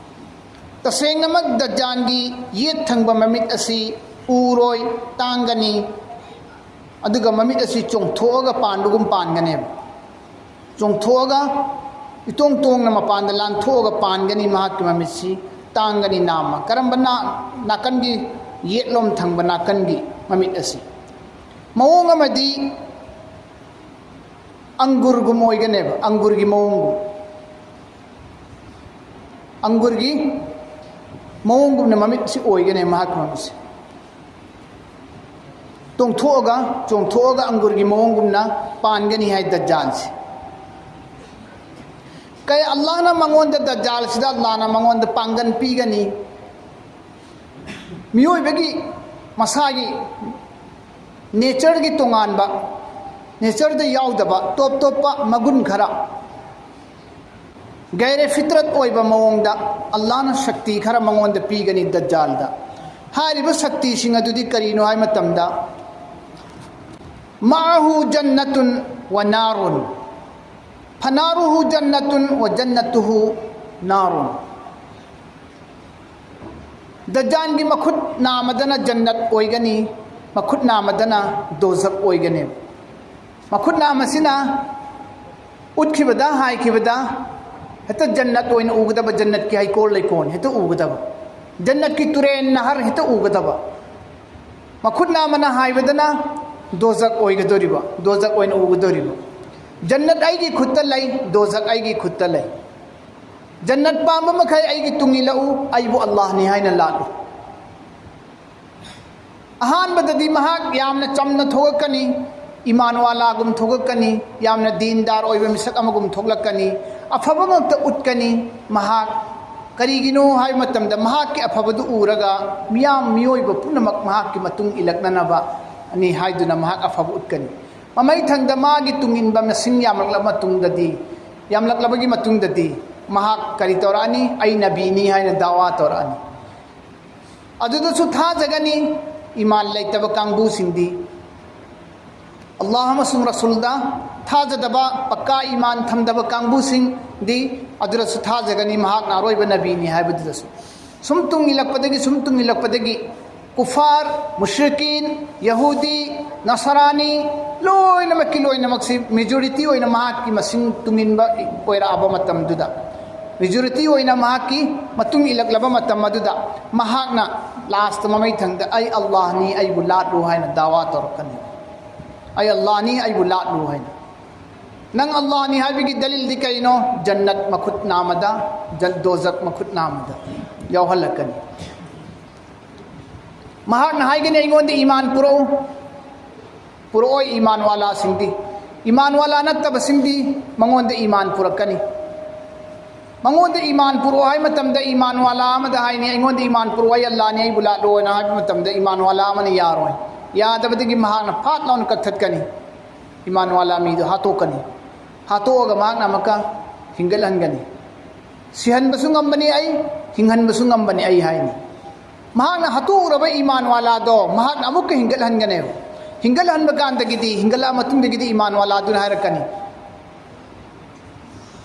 ꯇꯁꯦꯡꯅꯃꯛ ꯗꯖꯥꯜꯒꯤ ꯌꯦꯠ ꯊꯪꯕ ꯃꯃꯤꯠ ꯑꯁꯤ ꯎꯔꯣꯏ, ꯇꯥꯡꯒꯅꯤ, ꯑꯗꯨꯒ ꯃꯃꯤꯠ ꯑꯁꯤ ꯆꯣꯡꯊꯣꯛꯑꯒ ꯄꯥꯟꯕꯒꯨꯝ ꯄꯥꯟꯒꯅꯦꯕ꯫ ꯆꯣꯡꯊꯣꯛꯑꯒ, ꯏꯇꯣꯡ ꯇꯣꯡꯅ ꯃꯄꯥꯟꯗ ꯂꯥꯟꯊꯣꯛꯑꯒ ꯄꯥꯟꯒꯅꯤ ꯃꯍꯥꯛꯀꯤ ꯃꯃꯤꯠꯁꯤ, ꯇꯥꯡꯒꯅꯤ ꯅꯥꯝꯃ꯫ ꯀꯔꯝꯕ ꯅꯥ-, ꯅꯥꯀꯟꯒꯤ? ꯌꯦꯠꯂꯣꯝ ꯊꯪꯕ ꯅꯥꯀꯟꯒꯤ ꯃꯃꯤꯠ ꯑꯁꯤ꯫ ꯃꯑꯣꯡ ꯑꯃꯗꯤ ꯑꯪꯒꯨꯔꯒꯨꯝ ꯑꯣꯏꯒꯅꯦꯕ, ꯑꯪꯒꯨꯔꯒꯤ ꯃꯑꯣꯡꯒꯨꯝ꯫ ꯑꯪꯒꯨꯔꯒꯤ ꯃꯑꯣꯡꯒꯨꯝꯅ ꯃꯃꯤꯠꯁꯤ ꯑꯣꯏꯒꯅꯦꯕ ꯃꯍꯥꯛꯀꯤ ꯃꯃꯤꯠꯁꯦ꯫ ꯇꯣꯡꯊꯣꯛꯑꯒ, ꯆꯣꯡꯊꯣꯛꯑꯒ ꯑꯪꯒꯨꯔꯒꯤ ꯃꯑꯣꯡꯒꯨꯝꯅ ꯄꯥꯟꯒꯅꯤ ꯍꯥꯏ ꯗꯖꯥꯜꯁꯦ꯫ ꯀꯩ ꯑꯜꯂꯥꯍꯅ ꯃꯉꯣꯟꯗ, ꯗꯖꯥꯜꯁꯤꯗ ꯑꯜꯂꯥꯍꯅ ꯃꯉꯣꯟꯗ ꯄꯥꯡꯒꯟ ꯄꯤꯒꯅꯤ꯫ ꯃꯤꯑꯣꯏꯕꯒꯤ ꯃꯁꯥꯒꯤ ꯅꯦꯆꯔꯒꯤ ꯇꯣꯉꯥꯟꯕ, ꯅꯦꯆꯔꯗ ꯌꯥꯎꯗꯕ ꯇꯣꯞ ꯇꯣꯞꯄ ꯃꯒꯨꯟ ꯈꯔ, ꯒꯩꯔꯦ ꯐꯤꯇ꯭ꯔꯠ ꯑꯣꯏꯕ ꯃꯑꯣꯡꯗ ꯑꯜꯂꯥꯍꯅ ꯁꯛꯇꯤ ꯈꯔ ꯃꯉꯣꯟꯗ ꯄꯤꯒꯅꯤ ꯗꯖꯥꯜꯗ꯫ ꯍꯥꯏꯔꯤꯕ ꯁꯛꯇꯤꯁꯤꯡ ꯑꯗꯨꯗꯤ ꯀꯔꯤꯅꯣ ꯍꯥꯏ ꯃꯇꯝꯗ, ꯃꯥꯍꯨ ꯖꯟꯅꯇꯨꯟ ꯋ ꯅꯥꯔꯨꯟ, ꯐꯅꯥꯔꯨꯍꯨ ꯖꯟꯅꯇꯨꯟ ꯋ ꯖꯟꯅꯇꯨꯍꯨ ꯅꯥꯔꯨꯟ꯫ ꯗꯖꯥꯟꯒꯤ ꯃꯈꯨꯠ ꯅꯥꯃꯗꯅ ꯖꯟꯅꯠ ꯑꯣꯏꯒꯅꯤ, ꯃꯈꯨꯠ ꯅꯥꯃꯗꯅ ꯗꯣꯖꯛ ꯑꯣꯏꯒꯅꯤ꯫ ꯃꯈꯨꯠ ꯅꯥꯃꯁꯤꯅ ꯎꯠꯈꯤꯕꯗ, ꯍꯥꯏꯈꯤꯕꯗ, ꯍꯦꯛꯇ ꯖꯟꯅꯠ ꯑꯣꯏꯅ ꯎꯒꯗꯕ, ꯖꯟꯅꯠꯀꯤ ꯍꯩꯀꯣꯜ ꯂꯩꯀꯣꯜ ꯍꯦꯛꯇ ꯎꯒꯗꯕ, ꯖꯟꯅꯠꯀꯤ ꯇꯨꯔꯦꯟ ꯅꯍꯔ ꯍꯦꯛꯇ ꯎꯒꯗꯕ꯫ ꯃꯈꯨꯠ ꯅꯥꯃꯅ ꯍꯥꯏꯕꯗꯅ ꯗꯣꯖꯛ ꯑꯣꯏꯒꯗꯧꯔꯤꯕ, ꯗꯣꯖꯛ ꯑꯣꯏꯅ ꯎꯒꯗꯧꯔꯤꯕ꯫ ꯖꯟꯅꯠ ꯑꯩꯒꯤ ꯈꯨꯠꯇ ꯂꯩ, ꯗꯣꯖꯛ ꯑꯩꯒꯤ ꯈꯨꯠꯇ ꯂꯩ꯫ ꯖꯟꯅꯠ ꯄꯥꯝꯕ ꯃꯈꯩ ꯑꯩꯒꯤ ꯇꯨꯡ ꯏꯜꯂꯛꯎ, ꯑꯩꯕꯨ ꯑꯜꯂꯥꯍꯅꯤ ꯍꯥꯏꯅ ꯂꯥꯠꯂꯨ꯫ ꯑꯍꯥꯟꯕꯗꯗꯤ ꯃꯍꯥꯛ ꯌꯥꯝꯅ ꯆꯝꯅ ꯊꯣꯛꯂꯛꯀꯅꯤ, ꯏꯃꯥꯟꯋꯥꯂꯥꯒꯨꯝ ꯊꯣꯛꯂꯛꯀꯅꯤ, ꯌꯥꯝꯅ ꯗꯤꯟꯗꯥꯔ ꯑꯣꯏꯕ ꯃꯤꯁꯛ ꯑꯃꯒꯨꯝ ꯊꯣꯛꯂꯛꯀꯅꯤ, ꯑꯐꯕ ꯉꯛꯇ ꯎꯠꯀꯅꯤ꯫ ꯃꯍꯥꯛ ꯀꯔꯤꯒꯤꯅꯣ ꯍꯥꯏꯕ ꯃꯇꯝꯗ, ꯃꯍꯥꯛꯀꯤ ꯑꯐꯕꯗꯨ ꯎꯔꯒ ꯃꯤꯌꯥꯝ, ꯃꯤꯑꯣꯏꯕ ꯄꯨꯝꯅꯃꯛ ꯃꯍꯥꯛꯀꯤ ꯃꯇꯨꯡ ꯏꯜꯂꯛꯅꯅꯕꯅꯤ ꯍꯥꯏꯗꯨꯅ ꯃꯍꯥꯛ ꯑꯐꯕ ꯎꯠꯀꯅꯤ꯫ ꯃꯃꯩꯊꯪꯗ ꯃꯥꯒꯤ ꯇꯨꯡꯏꯟꯕ ꯃꯁꯤꯡ ꯌꯥꯝꯂꯛꯂꯕ ꯃꯇꯨꯡꯗꯗꯤ, ꯌꯥꯝꯂꯛꯂꯕꯒꯤ ꯃꯇꯨꯡꯗꯗꯤ ꯃꯍꯥꯛ ꯀꯔꯤ ꯇꯧꯔꯛꯑꯅꯤ? "ꯑꯩ ꯅꯕꯤꯅꯤ" ꯍꯥꯏꯅ ꯗꯥꯋꯥ ꯇꯧꯔꯛꯑꯅꯤ꯫ ꯑꯗꯨꯗꯁꯨ ꯊꯥꯖꯒꯅꯤ꯫ ꯏꯃꯥꯟ ꯂꯩꯇꯕ ꯀꯥꯡꯕꯨꯁꯤꯡꯗꯤ, ꯑꯜꯂꯥꯍ ꯑꯃꯁꯨꯡ ꯔꯁꯨꯜꯗ ꯊꯥꯖꯗꯕ, ꯄꯛꯀꯥ ꯏꯃꯥꯟ ꯊꯝꯗꯕ ꯀꯥꯡꯕꯨꯁꯤꯡꯗꯤ ꯑꯗꯨꯗꯁꯨ ꯊꯥꯖꯒꯅꯤ, ꯃꯍꯥꯛꯅ ꯑꯔꯣꯏꯕ ꯅꯕꯤꯅꯤ ꯍꯥꯏꯕꯗꯨꯗꯁꯨ꯫ ꯁꯨꯝ ꯇꯨꯡ ꯏꯜꯂꯛꯄꯗꯒꯤ, ꯁꯨꯝ ꯇꯨꯡ ꯏꯜꯂꯛꯄꯗꯒꯤ ꯀꯨꯐꯥꯔ, ꯃꯨꯁ꯭ꯔꯤꯀꯤꯟ, ꯌꯍꯨꯗꯤ, ꯅꯁꯔꯥꯅꯤ, ꯂꯣꯏꯅꯃꯛꯀꯤ ꯂꯣꯏꯅꯃꯛꯁꯤ ꯃꯦꯖꯣꯔꯤꯇꯤ ꯑꯣꯏꯅ ꯃꯍꯥꯛꯀꯤ ꯃꯁꯤꯡ ꯇꯨꯡꯏꯟꯕ ꯑꯣꯏꯔꯛꯑꯕ ꯃꯇꯝꯗꯨꯗ, ꯃꯦꯖꯣꯔꯤꯇꯤ ꯑꯣꯏꯅ ꯃꯍꯥꯛꯀꯤ ꯃꯇꯨꯡ ꯏꯜꯂꯛꯂꯕ ꯃꯇꯝ ꯑꯗꯨꯗ, ꯃꯍꯥꯛꯅ ꯂꯥꯁꯇ ꯃꯃꯩꯊꯪꯗ, "ꯑꯩ ꯑꯜꯂꯥꯍꯅꯤ, ꯑꯩꯕꯨ ꯂꯥꯠꯂꯨ" ꯍꯥꯏꯅ ꯗꯥꯋꯥ ꯇꯧꯔꯛꯀꯅꯤ꯫ "ꯑꯩ ꯑꯜꯂꯥꯍꯅꯤ, ꯑꯩꯕꯨ ꯂꯥꯠꯂꯨ" ꯍꯥꯏꯅ꯫ ꯅꯪ ꯑꯜꯂꯥꯍꯅꯤ ꯍꯥꯏꯕꯒꯤ ꯗꯂꯤꯜꯗꯤ ꯀꯩꯅꯣ? ꯖꯟꯅꯠ ꯃꯈꯨꯠ ꯅꯥꯝꯃꯗ, ꯖꯟ-, ꯗꯣꯖꯈ ꯃꯈꯨꯠ ꯅꯥꯝꯃꯗ ꯌꯥꯎꯍꯜꯂꯛꯀꯅꯤ꯫ ꯃꯍꯥꯛꯅ ꯍꯥꯏꯒꯅꯤ, "ꯑꯩꯉꯣꯟꯗ ꯏꯃꯥꯟ ꯄꯨꯔꯛꯎ"꯫ ꯄꯨꯔꯛꯑꯣꯏ ꯏꯃꯥꯟ ꯋꯥꯂꯥꯁꯤꯡꯗꯤ꯫ ꯏꯃꯥꯟ ꯋꯥꯂꯥ ꯅꯠꯇꯕꯁꯤꯡꯗꯤ ꯃꯉꯣꯟꯗ ꯏꯃꯥꯟ ꯄꯨꯔꯛꯀꯅꯤ꯫ ꯃꯉꯣꯟꯗ ꯏꯃꯥꯟ ꯄꯨꯔꯛꯑꯣ ꯍꯥꯏ ꯃꯇꯝꯗ ꯏꯃꯥꯟ ꯋꯥꯂꯥ ꯑꯃꯗ ꯍꯥꯏꯅꯤ, "ꯑꯩꯉꯣꯟꯗ ꯏꯃꯥꯟ ꯄꯨꯔꯛꯑꯣ, ꯑꯩ ꯑꯜꯂꯥꯍꯅꯤ, ꯑꯩꯕꯨ ꯂꯥꯠꯂꯣꯅ" ꯍꯥꯏꯕ ꯃꯇꯝꯗ ꯏꯃꯥꯟ ꯋꯥꯂꯥ ꯑꯃꯅ ꯌꯥꯔꯣꯏ꯫ ꯌꯥꯗꯕꯗꯒꯤ ꯃꯍꯥꯛꯅ ꯐꯥꯠ ꯂꯥꯎꯅ ꯀꯛꯊꯠꯀꯅꯤ꯫ ꯏꯃꯥꯟ ꯋꯥꯂꯥ ꯃꯤꯗꯨ ꯍꯥꯠꯇꯣꯛꯀꯅꯤ꯫ ꯍꯥꯠꯇꯣꯛꯑꯒ ꯃꯍꯥꯛꯅ ꯑꯃꯨꯛꯀ ꯍꯤꯡꯒꯠꯍꯟꯒꯅꯤ꯫ "ꯁꯤꯍꯟꯕꯁꯨ ꯉꯝꯕꯅꯤ ꯑꯩ, ꯍꯤꯡꯍꯟꯕꯁꯨ ꯉꯝꯕꯅꯤ ꯑꯩ" ꯍꯥꯏꯅꯤ꯫ ꯃꯍꯥꯛꯅ ꯍꯥꯠꯇꯣꯛꯎꯔꯕ ꯏꯃꯥꯟ ꯋꯥꯂꯥꯗꯣ ꯃꯍꯥꯛꯅ ꯑꯃꯨꯛꯀ ꯍꯤꯡꯒꯠꯍꯟꯒꯅꯦꯕ꯫ ꯍꯤꯡꯒꯠꯍꯟꯕ ꯀꯥꯟꯗꯒꯤꯗꯤ, ꯍꯤꯡꯒꯠꯂꯛꯑ ꯃꯇꯨꯡꯗꯒꯤꯗꯤ ꯏꯃꯥꯟ ꯋꯥꯂꯥꯗꯨꯅ ꯍꯥꯏꯔꯛꯀꯅꯤ,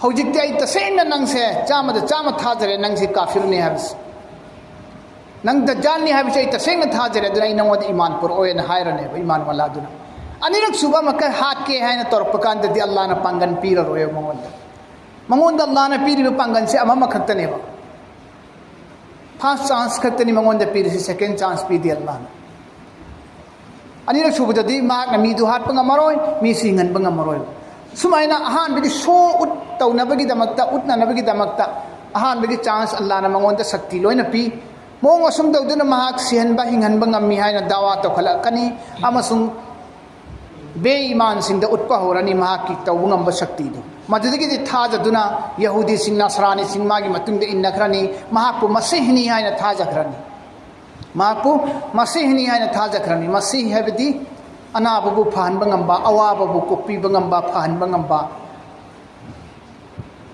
"ꯍꯧꯖꯤꯛꯇꯤ ꯑꯩ ꯇꯁꯦꯡꯅ ꯅꯪꯁꯦ ꯆꯥꯝꯃꯗ ꯆꯥꯝꯃ ꯊꯥꯖꯔꯦ ꯅꯪꯁꯦ ꯀꯥꯐꯤꯔꯅꯤ ꯍꯥꯏꯕꯁꯦ꯫ ꯅꯪ ꯗꯖꯥꯜꯅꯤ ꯍꯥꯏꯕꯁꯦ ꯑꯩ ꯇꯁꯦꯡꯅ ꯊꯥꯖꯔꯦ, ꯑꯗꯨꯅ ꯑꯩ ꯅꯉꯣꯟꯗ ꯏꯃꯥꯟ ꯄꯨꯔꯛꯑꯣꯏꯅ" ꯍꯥꯏꯔꯅꯦꯕ ꯏꯃꯥꯟ ꯋꯥꯂꯥꯗꯨꯅ꯫ ꯑꯅꯤꯔꯛ ꯁꯨꯕ ꯑꯃꯨꯛꯀ ꯍꯥꯠꯀꯦ ꯍꯥꯏꯅ ꯇꯧꯔꯛꯄ ꯀꯥꯟꯗꯗꯤ ꯑꯜꯂꯥꯍꯅ ꯄꯥꯡꯒꯜ ꯄꯤꯔꯔꯣꯏꯕ ꯃꯉꯣꯟꯗ꯫ ꯃꯉꯣꯟꯗ ꯑꯜꯂꯥꯍꯅ ꯄꯤꯔꯤꯕ ꯄꯥꯡꯒꯜꯁꯦ ꯑꯃꯃꯈꯛꯇꯅꯦꯕ꯫ ꯐꯥꯔꯁ ꯆꯥꯟꯁ ꯈꯛꯇꯅꯤ ꯃꯉꯣꯟꯗ ꯄꯤꯔꯤꯁꯤ, ꯁꯦꯀꯦꯟ ꯆꯥꯟꯁ ꯄꯤꯗꯦ ꯑꯜꯂꯥꯍꯅ꯫ ꯑꯅꯤꯔꯛ ꯁꯨꯕꯗꯗꯤ ꯃꯍꯥꯛꯅ ꯃꯤꯗꯨ ꯍꯥꯠꯄ ꯉꯝꯃꯔꯣꯏ, ꯃꯤꯁꯨ ꯍꯤꯡꯍꯟꯕ ꯉꯝꯃꯔꯣꯏ꯫ ꯁꯨꯃꯥꯏꯅ ꯑꯍꯥꯟꯕꯒꯤ ꯁꯣ ꯎꯠ ꯇꯧꯅꯕꯒꯤꯗꯃꯛꯇ, ꯎꯠꯅꯅꯕꯒꯤꯗꯃꯛꯇ ꯑꯍꯥꯟꯕꯒꯤ ꯆꯥꯟꯁ ꯑꯜꯂꯥꯍꯅ ꯃꯉꯣꯟꯗ ꯁꯛꯇꯤ ꯂꯣꯏꯅ ꯄꯤ꯫ ꯃꯑꯣꯡ ꯑꯁꯨꯝ ꯇꯧꯗꯨꯅ ꯃꯍꯥꯛ ꯁꯤꯍꯟꯕ, ꯍꯤꯡꯍꯟꯕ ꯉꯝꯃꯤ ꯍꯥꯏꯅ ꯗꯥꯋꯥ ꯇꯧꯈꯠꯂꯛꯀꯅꯤ ꯑꯃꯁꯨꯡ ꯕꯦ ꯏꯃꯥꯟꯁꯤꯡꯗ ꯎꯠꯄ ꯍꯧꯔꯅꯤ ꯃꯍꯥꯛꯀꯤ ꯇꯧꯕ ꯉꯝꯕ ꯁꯛꯇꯤꯗꯨ꯫ ꯃꯗꯨꯗꯒꯤꯗꯤ ꯊꯥꯖꯗꯨꯅ ꯌꯍꯨꯗꯤꯁꯤꯡ, ꯅꯁꯔꯥꯅꯤꯁꯤꯡ ꯃꯥꯒꯤ ꯃꯇꯨꯡꯗ ꯏꯟꯅꯈ꯭ꯔꯅꯤ, ꯃꯍꯥꯛꯄꯨ ꯃꯁꯤꯍꯅꯤ ꯍꯥꯏꯅ ꯊꯥꯖꯈ꯭ꯔꯅꯤ꯫ ꯃꯍꯥꯛꯄꯨ ꯃꯁꯤꯍꯅꯤ ꯍꯥꯏꯅ ꯊꯥꯖꯈ꯭ꯔꯅꯤ꯫ ꯃꯁꯤꯍ ꯍꯥꯏꯕꯗꯤ ꯑꯅꯥꯕꯕꯨ ꯐꯍꯟꯕ ꯉꯝꯕ, ꯑꯋꯥꯕꯕꯨ ꯀꯣꯛꯄꯤꯕ ꯉꯝꯕ, ꯐꯍꯟꯕ ꯉꯝꯕ,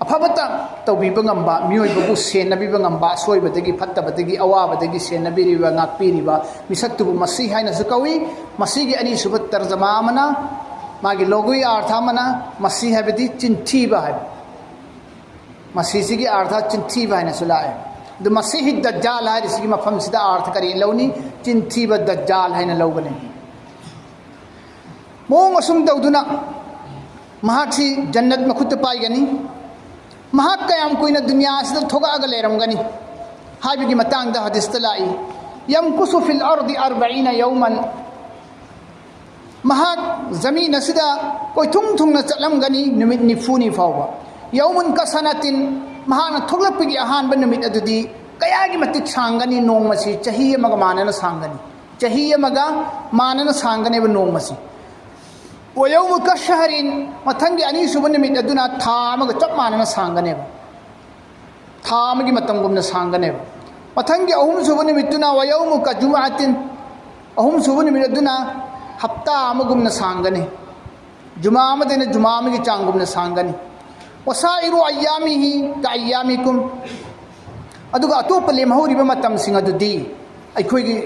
ꯑꯐꯕꯇ ꯇꯧꯕꯤꯕ ꯉꯝꯕ, ꯃꯤꯑꯣꯏꯕꯕꯨ ꯁꯦꯟꯅꯕꯤꯕ ꯉꯝꯕ, ꯑꯁꯣꯏꯕꯗꯒꯤ, ꯐꯠꯇꯕꯗꯒꯤ, ꯑꯋꯥꯕꯗꯒꯤ ꯁꯦꯟꯅꯕꯤꯔꯤꯕ, ꯉꯥꯛꯄꯤꯔꯤꯕ ꯃꯤꯁꯛꯇꯨꯕꯨ ꯃꯁꯤꯍ ꯍꯥꯏꯅꯁꯨ ꯀꯧꯏ꯫ ꯃꯁꯤꯒꯤ ꯑꯅꯤꯁꯨꯕ ꯇꯔꯖꯃꯥ ꯑꯃꯅ, ꯃꯥꯒꯤ ꯂꯣꯒꯨꯏ ꯑꯥꯔꯊ ꯑꯃꯅ, ꯃꯁꯤꯍ ꯍꯥꯏꯕꯗꯤ ꯆꯤꯟꯊꯤꯕ ꯍꯥꯏꯕ꯫ ꯃꯁꯤꯁꯤꯒꯤ ꯑꯥꯔꯊ ꯆꯤꯟꯊꯤꯕ ꯍꯥꯏꯅꯁꯨ ꯂꯥꯛꯑꯦ꯫ ꯑꯗꯨ ꯃꯁꯤꯍꯤ ꯗꯖꯥꯜ ꯍꯥꯏꯔꯤꯁꯤꯒꯤ ꯃꯐꯝꯁꯤꯗ ꯑꯥꯔꯊ ꯀꯔꯤ ꯂꯧꯅꯤ? ꯆꯤꯟꯊꯤꯕ ꯗꯖꯥꯜ ꯍꯥꯏꯅ ꯂꯧꯒꯅꯤ꯫ ꯃꯑꯣꯡ ꯑꯁꯨꯝ ꯇꯧꯗꯨꯅ ꯃꯍꯥꯛꯁꯤ ꯖꯟꯅꯠ ꯃꯈꯨꯠꯇ ꯄꯥꯏꯒꯅꯤ꯫ ꯃꯍꯥꯛ ꯀꯌꯥꯝ ꯀꯨꯏꯅ ꯗꯨꯅꯤꯌꯥ ꯑꯁꯤꯗ ꯊꯣꯛꯂꯛꯑꯒ ꯂꯩꯔꯝꯒꯅꯤ ꯍꯥꯏꯕꯒꯤ ꯃꯇꯥꯡꯗ ꯍꯗꯤꯁꯇ ꯂꯥꯛꯏ, "ꯌꯝꯀꯨꯁꯨ ꯐꯤꯜ ꯑꯔꯗꯤ ꯑꯔꯕꯏꯅ ꯌꯧꯃꯟ", ꯃꯍꯥꯛ ꯖꯃꯤꯟ ꯑꯁꯤꯗ ꯀꯣꯏꯊꯨꯡ ꯊꯨꯡꯅ ꯆꯠꯂꯝꯒꯅꯤ ꯅꯨꯃꯤꯠ ꯅꯤꯐꯨꯅꯤ ꯐꯥꯎꯕ꯫ ꯌꯧꯃꯨꯟ ꯀꯁꯅꯥꯇꯤꯟ, ꯃꯍꯥꯛꯅ ꯊꯣꯛꯂꯛꯄꯒꯤ ꯑꯍꯥꯟꯕ ꯅꯨꯃꯤꯠ ꯑꯗꯨꯗꯤ ꯀꯌꯥꯒꯤ ꯃꯇꯤꯛ ꯁꯥꯡꯒꯅꯤ? ꯅꯣꯡꯃꯁꯤ ꯆꯍꯤ ꯑꯃꯒ ꯃꯥꯟꯅꯅ ꯁꯥꯡꯒꯅꯤ꯫ ꯆꯍꯤ ꯑꯃꯒ ꯃꯥꯟꯅꯅ ꯁꯥꯡꯒꯅꯦꯕ ꯅꯣꯡꯃꯁꯤ꯫ ꯋꯌꯧꯃꯨ ꯀꯁꯍꯔꯤꯟ, ꯃꯊꯪꯒꯤ ꯑꯅꯤꯁꯨꯕ ꯅꯨꯃꯤꯠ ꯑꯗꯨꯅ ꯊꯥ ꯑꯃꯒ ꯆꯞ ꯃꯥꯟꯅꯅ ꯁꯥꯡꯒꯅꯦꯕ꯫ ꯊꯥ ꯑꯃꯒꯤ ꯃꯇꯝꯒꯨꯝꯅ ꯁꯥꯡꯒꯅꯦꯕ꯫ ꯃꯊꯪꯒꯤ ꯑꯍꯨꯝꯁꯨꯕ ꯅꯨꯃꯤꯠꯇꯨꯅ ꯋꯌꯧꯃꯨ ꯀꯖꯨꯃꯥꯇꯤꯟ, ꯑꯍꯨꯝꯁꯨꯕ ꯅꯨꯃꯤꯠ ꯑꯗꯨꯅ ꯍꯞꯇꯥ ꯑꯃꯒꯨꯝꯅ ꯁꯥꯡꯒꯅꯤ꯫ ꯖꯨꯃꯥ ꯑꯃꯗꯩꯅ ꯖꯨꯃꯥ ꯑꯃꯒꯤ ꯆꯥꯡꯒꯨꯝꯅ ꯁꯥꯡꯒꯅꯤ꯫ ꯋꯁꯥꯏꯔꯨ ꯑꯌꯥꯃꯤꯍꯤ ꯀ ꯑꯌꯥꯃꯤꯀꯨꯝ꯫ ꯑꯗꯨꯒ ꯑꯇꯣꯞꯄ ꯂꯦꯝꯍꯧꯔꯤꯕ ꯃꯇꯝꯁꯤꯡ ꯑꯗꯨꯗꯤ ꯑꯩꯈꯣꯏꯒꯤ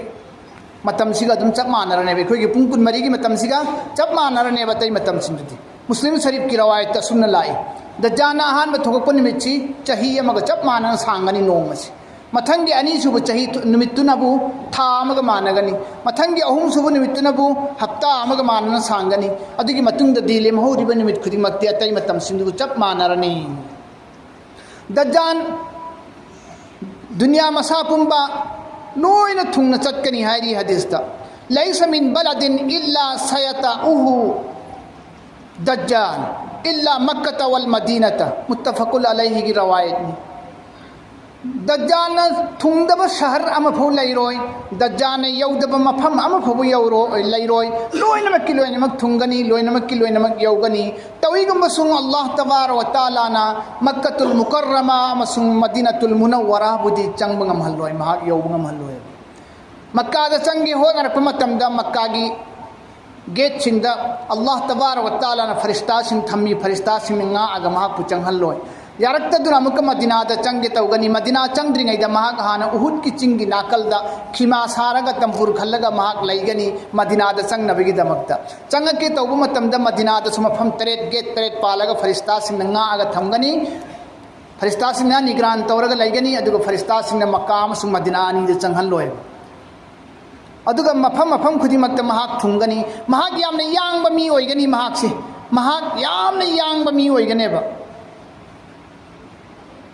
ꯃꯇꯝꯁꯤꯒ ꯑꯗꯨꯝ ꯆꯞ ꯃꯥꯟꯅꯔꯅꯦꯕ꯫ ꯑꯩꯈꯣꯏꯒꯤ ꯄꯨꯡ ꯀꯨꯟꯃꯔꯤꯒꯤ ꯃꯇꯝꯁꯤꯒ ꯆꯞ ꯃꯥꯟꯅꯔꯅꯦꯕ ꯑꯇꯩ ꯃꯇꯝꯁꯤꯡꯗꯨꯗꯤ꯫ ꯃꯨꯁꯂꯤꯝ ꯁꯔꯤꯐꯀꯤ ꯔꯋꯥꯌꯠꯇ ꯑꯁꯨꯝꯅ ꯂꯥꯛꯏ: ꯗꯖꯥꯅ ꯑꯍꯥꯟꯕ ꯊꯣꯛꯂꯛꯄ ꯅꯨꯃꯤꯠꯁꯤ ꯆꯍꯤ ꯑꯃꯒ ꯆꯞ ꯃꯥꯟꯅꯅ ꯁꯥꯡꯒꯅꯤ ꯅꯣꯡꯃꯁꯤ꯫ ꯃꯊꯪꯒꯤ ꯑꯅꯤꯁꯨꯕ ꯆꯍꯤ ꯇꯨ-, ꯅꯨꯃꯤꯠꯇꯨꯅꯕꯨ ꯊꯥ ꯑꯃꯒ ꯃꯥꯟꯅꯒꯅꯤ꯫ ꯃꯊꯪꯒꯤ ꯑꯍꯨꯝꯁꯨꯕ ꯅꯨꯃꯤꯠꯇꯨꯅꯕꯨ ꯍꯞꯇꯥ ꯑꯃꯒ ꯃꯥꯟꯅꯅ ꯁꯥꯡꯒꯅꯤ꯫ ꯑꯗꯨꯒꯤ ꯃꯇꯨꯡꯗꯗꯤ ꯂꯦꯝꯍꯧꯔꯤꯕ ꯅꯨꯃꯤꯠ ꯈꯨꯗꯤꯡꯃꯛꯇꯤ ꯑꯇꯩ ꯃꯇꯝꯁꯤꯡꯗꯨꯒ ꯆꯞ ꯃꯥꯟꯅꯔꯅꯤ꯫ ꯗꯖꯥꯟ ꯗꯨꯅꯤꯌꯥ ꯃꯁꯥ ꯄꯨꯝꯕ ꯂꯣꯏꯅ ꯊꯨꯡꯅ ꯆꯠꯀꯅꯤ ꯍꯥꯏꯔꯤ ꯍꯗꯤꯁꯇ꯫ ꯂꯩꯁ ꯃꯤꯟ ꯕꯂꯗꯤꯟ ꯏꯜꯂꯥ ꯁꯌꯇ ꯎꯍꯨ ꯗꯖꯥꯟ ꯏꯜꯂꯥ ꯃꯛꯀꯇ ꯋꯜ ꯃꯗꯤꯅꯇ꯫ ꯃꯨꯠꯇꯐꯀꯨꯜ ꯑꯂꯩꯍꯤꯒꯤ ꯔꯋꯥꯌꯠꯅꯤ꯫ ꯗꯖꯥꯟꯅ ꯊꯨꯡꯗꯕ ꯁꯍꯔ ꯑꯃꯐꯥꯎ ꯂꯩꯔꯣꯏ, ꯗꯖꯥꯟꯅ ꯌꯧꯗꯕ ꯃꯐꯝ ꯑꯃꯐꯥꯎꯕ ꯌꯧꯔꯣꯏ, ꯂꯩꯔꯣꯏ꯫ ꯂꯣꯏꯅꯃꯛꯀꯤ ꯂꯣꯏꯅꯃꯛ ꯊꯨꯡꯒꯅꯤ, ꯂꯣꯏꯅꯃꯛꯀꯤ ꯂꯣꯏꯅꯃꯛ ꯌꯧꯒꯅꯤ꯫ ꯇꯧꯏꯒꯨꯝꯕꯁꯨꯡ ꯑꯜꯂꯥꯍ ꯇꯕꯥꯔ ꯋ ꯇꯥꯂꯥꯅ ꯃꯛꯀꯇꯨꯜ ꯃꯨꯀꯔꯔꯃꯥ ꯑꯃꯁꯨꯡ ꯃꯗꯤꯅꯇꯨꯜ ꯃꯨꯅꯧꯋꯔꯥꯕꯨꯗꯤ ꯆꯪꯕ ꯉꯝꯍꯜꯂꯣꯏ, ꯃꯍꯥꯛ ꯌꯧꯕ ꯉꯝꯍꯜꯂꯣꯏ꯫ ꯃꯛꯀꯥꯗ ꯆꯪꯒꯦ ꯍꯣꯠꯅꯔꯛꯄ ꯃꯇꯝꯗ ꯃꯛꯀꯥꯒꯤ ꯒꯦꯠꯁꯤꯡꯗ ꯑꯜꯂꯥꯍ ꯇꯕꯥꯔ ꯋ ꯇꯥꯂꯥꯅ ꯐꯔꯤꯁꯇꯥꯁꯤꯡ ꯊꯝꯃꯤ, ꯐꯔꯤꯁꯇꯥꯁꯤꯡꯅ ꯉꯥꯛꯑꯒ ꯃꯍꯥꯛꯄꯨ ꯆꯪꯍꯜꯂꯣꯏ꯫ ꯌꯥꯔꯛꯇꯗꯨꯅ ꯑꯃꯨꯛꯀ ꯃꯗꯤꯅꯥꯗ ꯆꯪꯒꯦ ꯇꯧꯒꯅꯤ꯫ ꯃꯗꯤꯅꯥ ꯆꯪꯗ꯭ꯔꯤꯉꯩꯗ ꯃꯍꯥꯛ ꯍꯥꯟꯅ ꯎꯍꯨꯗꯀꯤ ꯆꯤꯡꯒꯤ ꯅꯥꯀꯜꯗ ꯈꯤꯃꯥ ꯁꯥꯔꯒ ꯇꯝꯄꯨꯔ ꯈꯜꯂꯒ ꯃꯍꯥꯛ ꯂꯩꯒꯅꯤ ꯃꯗꯤꯅꯥꯗ ꯆꯪꯅꯕꯒꯤꯗꯃꯛꯇ꯫ ꯆꯪꯉꯛꯀꯦ ꯇꯧꯕ ꯃꯇꯝꯗ ꯃꯗꯤꯅꯥꯗꯁꯨ ꯃꯐꯝ ꯇꯔꯦꯠ, ꯒꯦꯠ ꯇꯔꯦꯠ ꯄꯥꯜꯂꯒ ꯐꯔꯤꯁꯇꯥꯁꯤꯡꯅ ꯉꯥꯛꯑꯒ ꯊꯝꯒꯅꯤ꯫ ꯐꯔꯤꯁꯇꯥꯁꯤꯡꯅ ꯅꯤꯒ꯭ꯔꯥꯟ ꯇꯧꯔꯒ ꯂꯩꯒꯅꯤ, ꯑꯗꯨꯒ ꯐꯔꯤꯁꯇꯥꯁꯤꯡꯅ ꯃꯛꯀꯥ ꯑꯃꯁꯨꯡ ꯃꯗꯤꯅꯥ ꯑꯅꯤꯗ ꯆꯪꯍꯜꯂꯣꯏꯕ꯫ ꯑꯗꯨꯒ ꯃꯐꯝ ꯃꯐꯝ ꯈꯨꯗꯤꯡꯃꯛꯇ ꯃꯍꯥꯛ ꯊꯨꯡꯒꯅꯤ꯫ ꯃꯍꯥꯛ ꯌꯥꯝꯅ ꯌꯥꯡꯕ ꯃꯤ ꯑꯣꯏꯒꯅꯤ꯫ ꯃꯍꯥꯛꯁꯦ, ꯃꯍꯥꯛ ꯌꯥꯝꯅ ꯌꯥꯡꯕ ꯃꯤ ꯑꯣꯏꯒꯅꯦꯕ꯫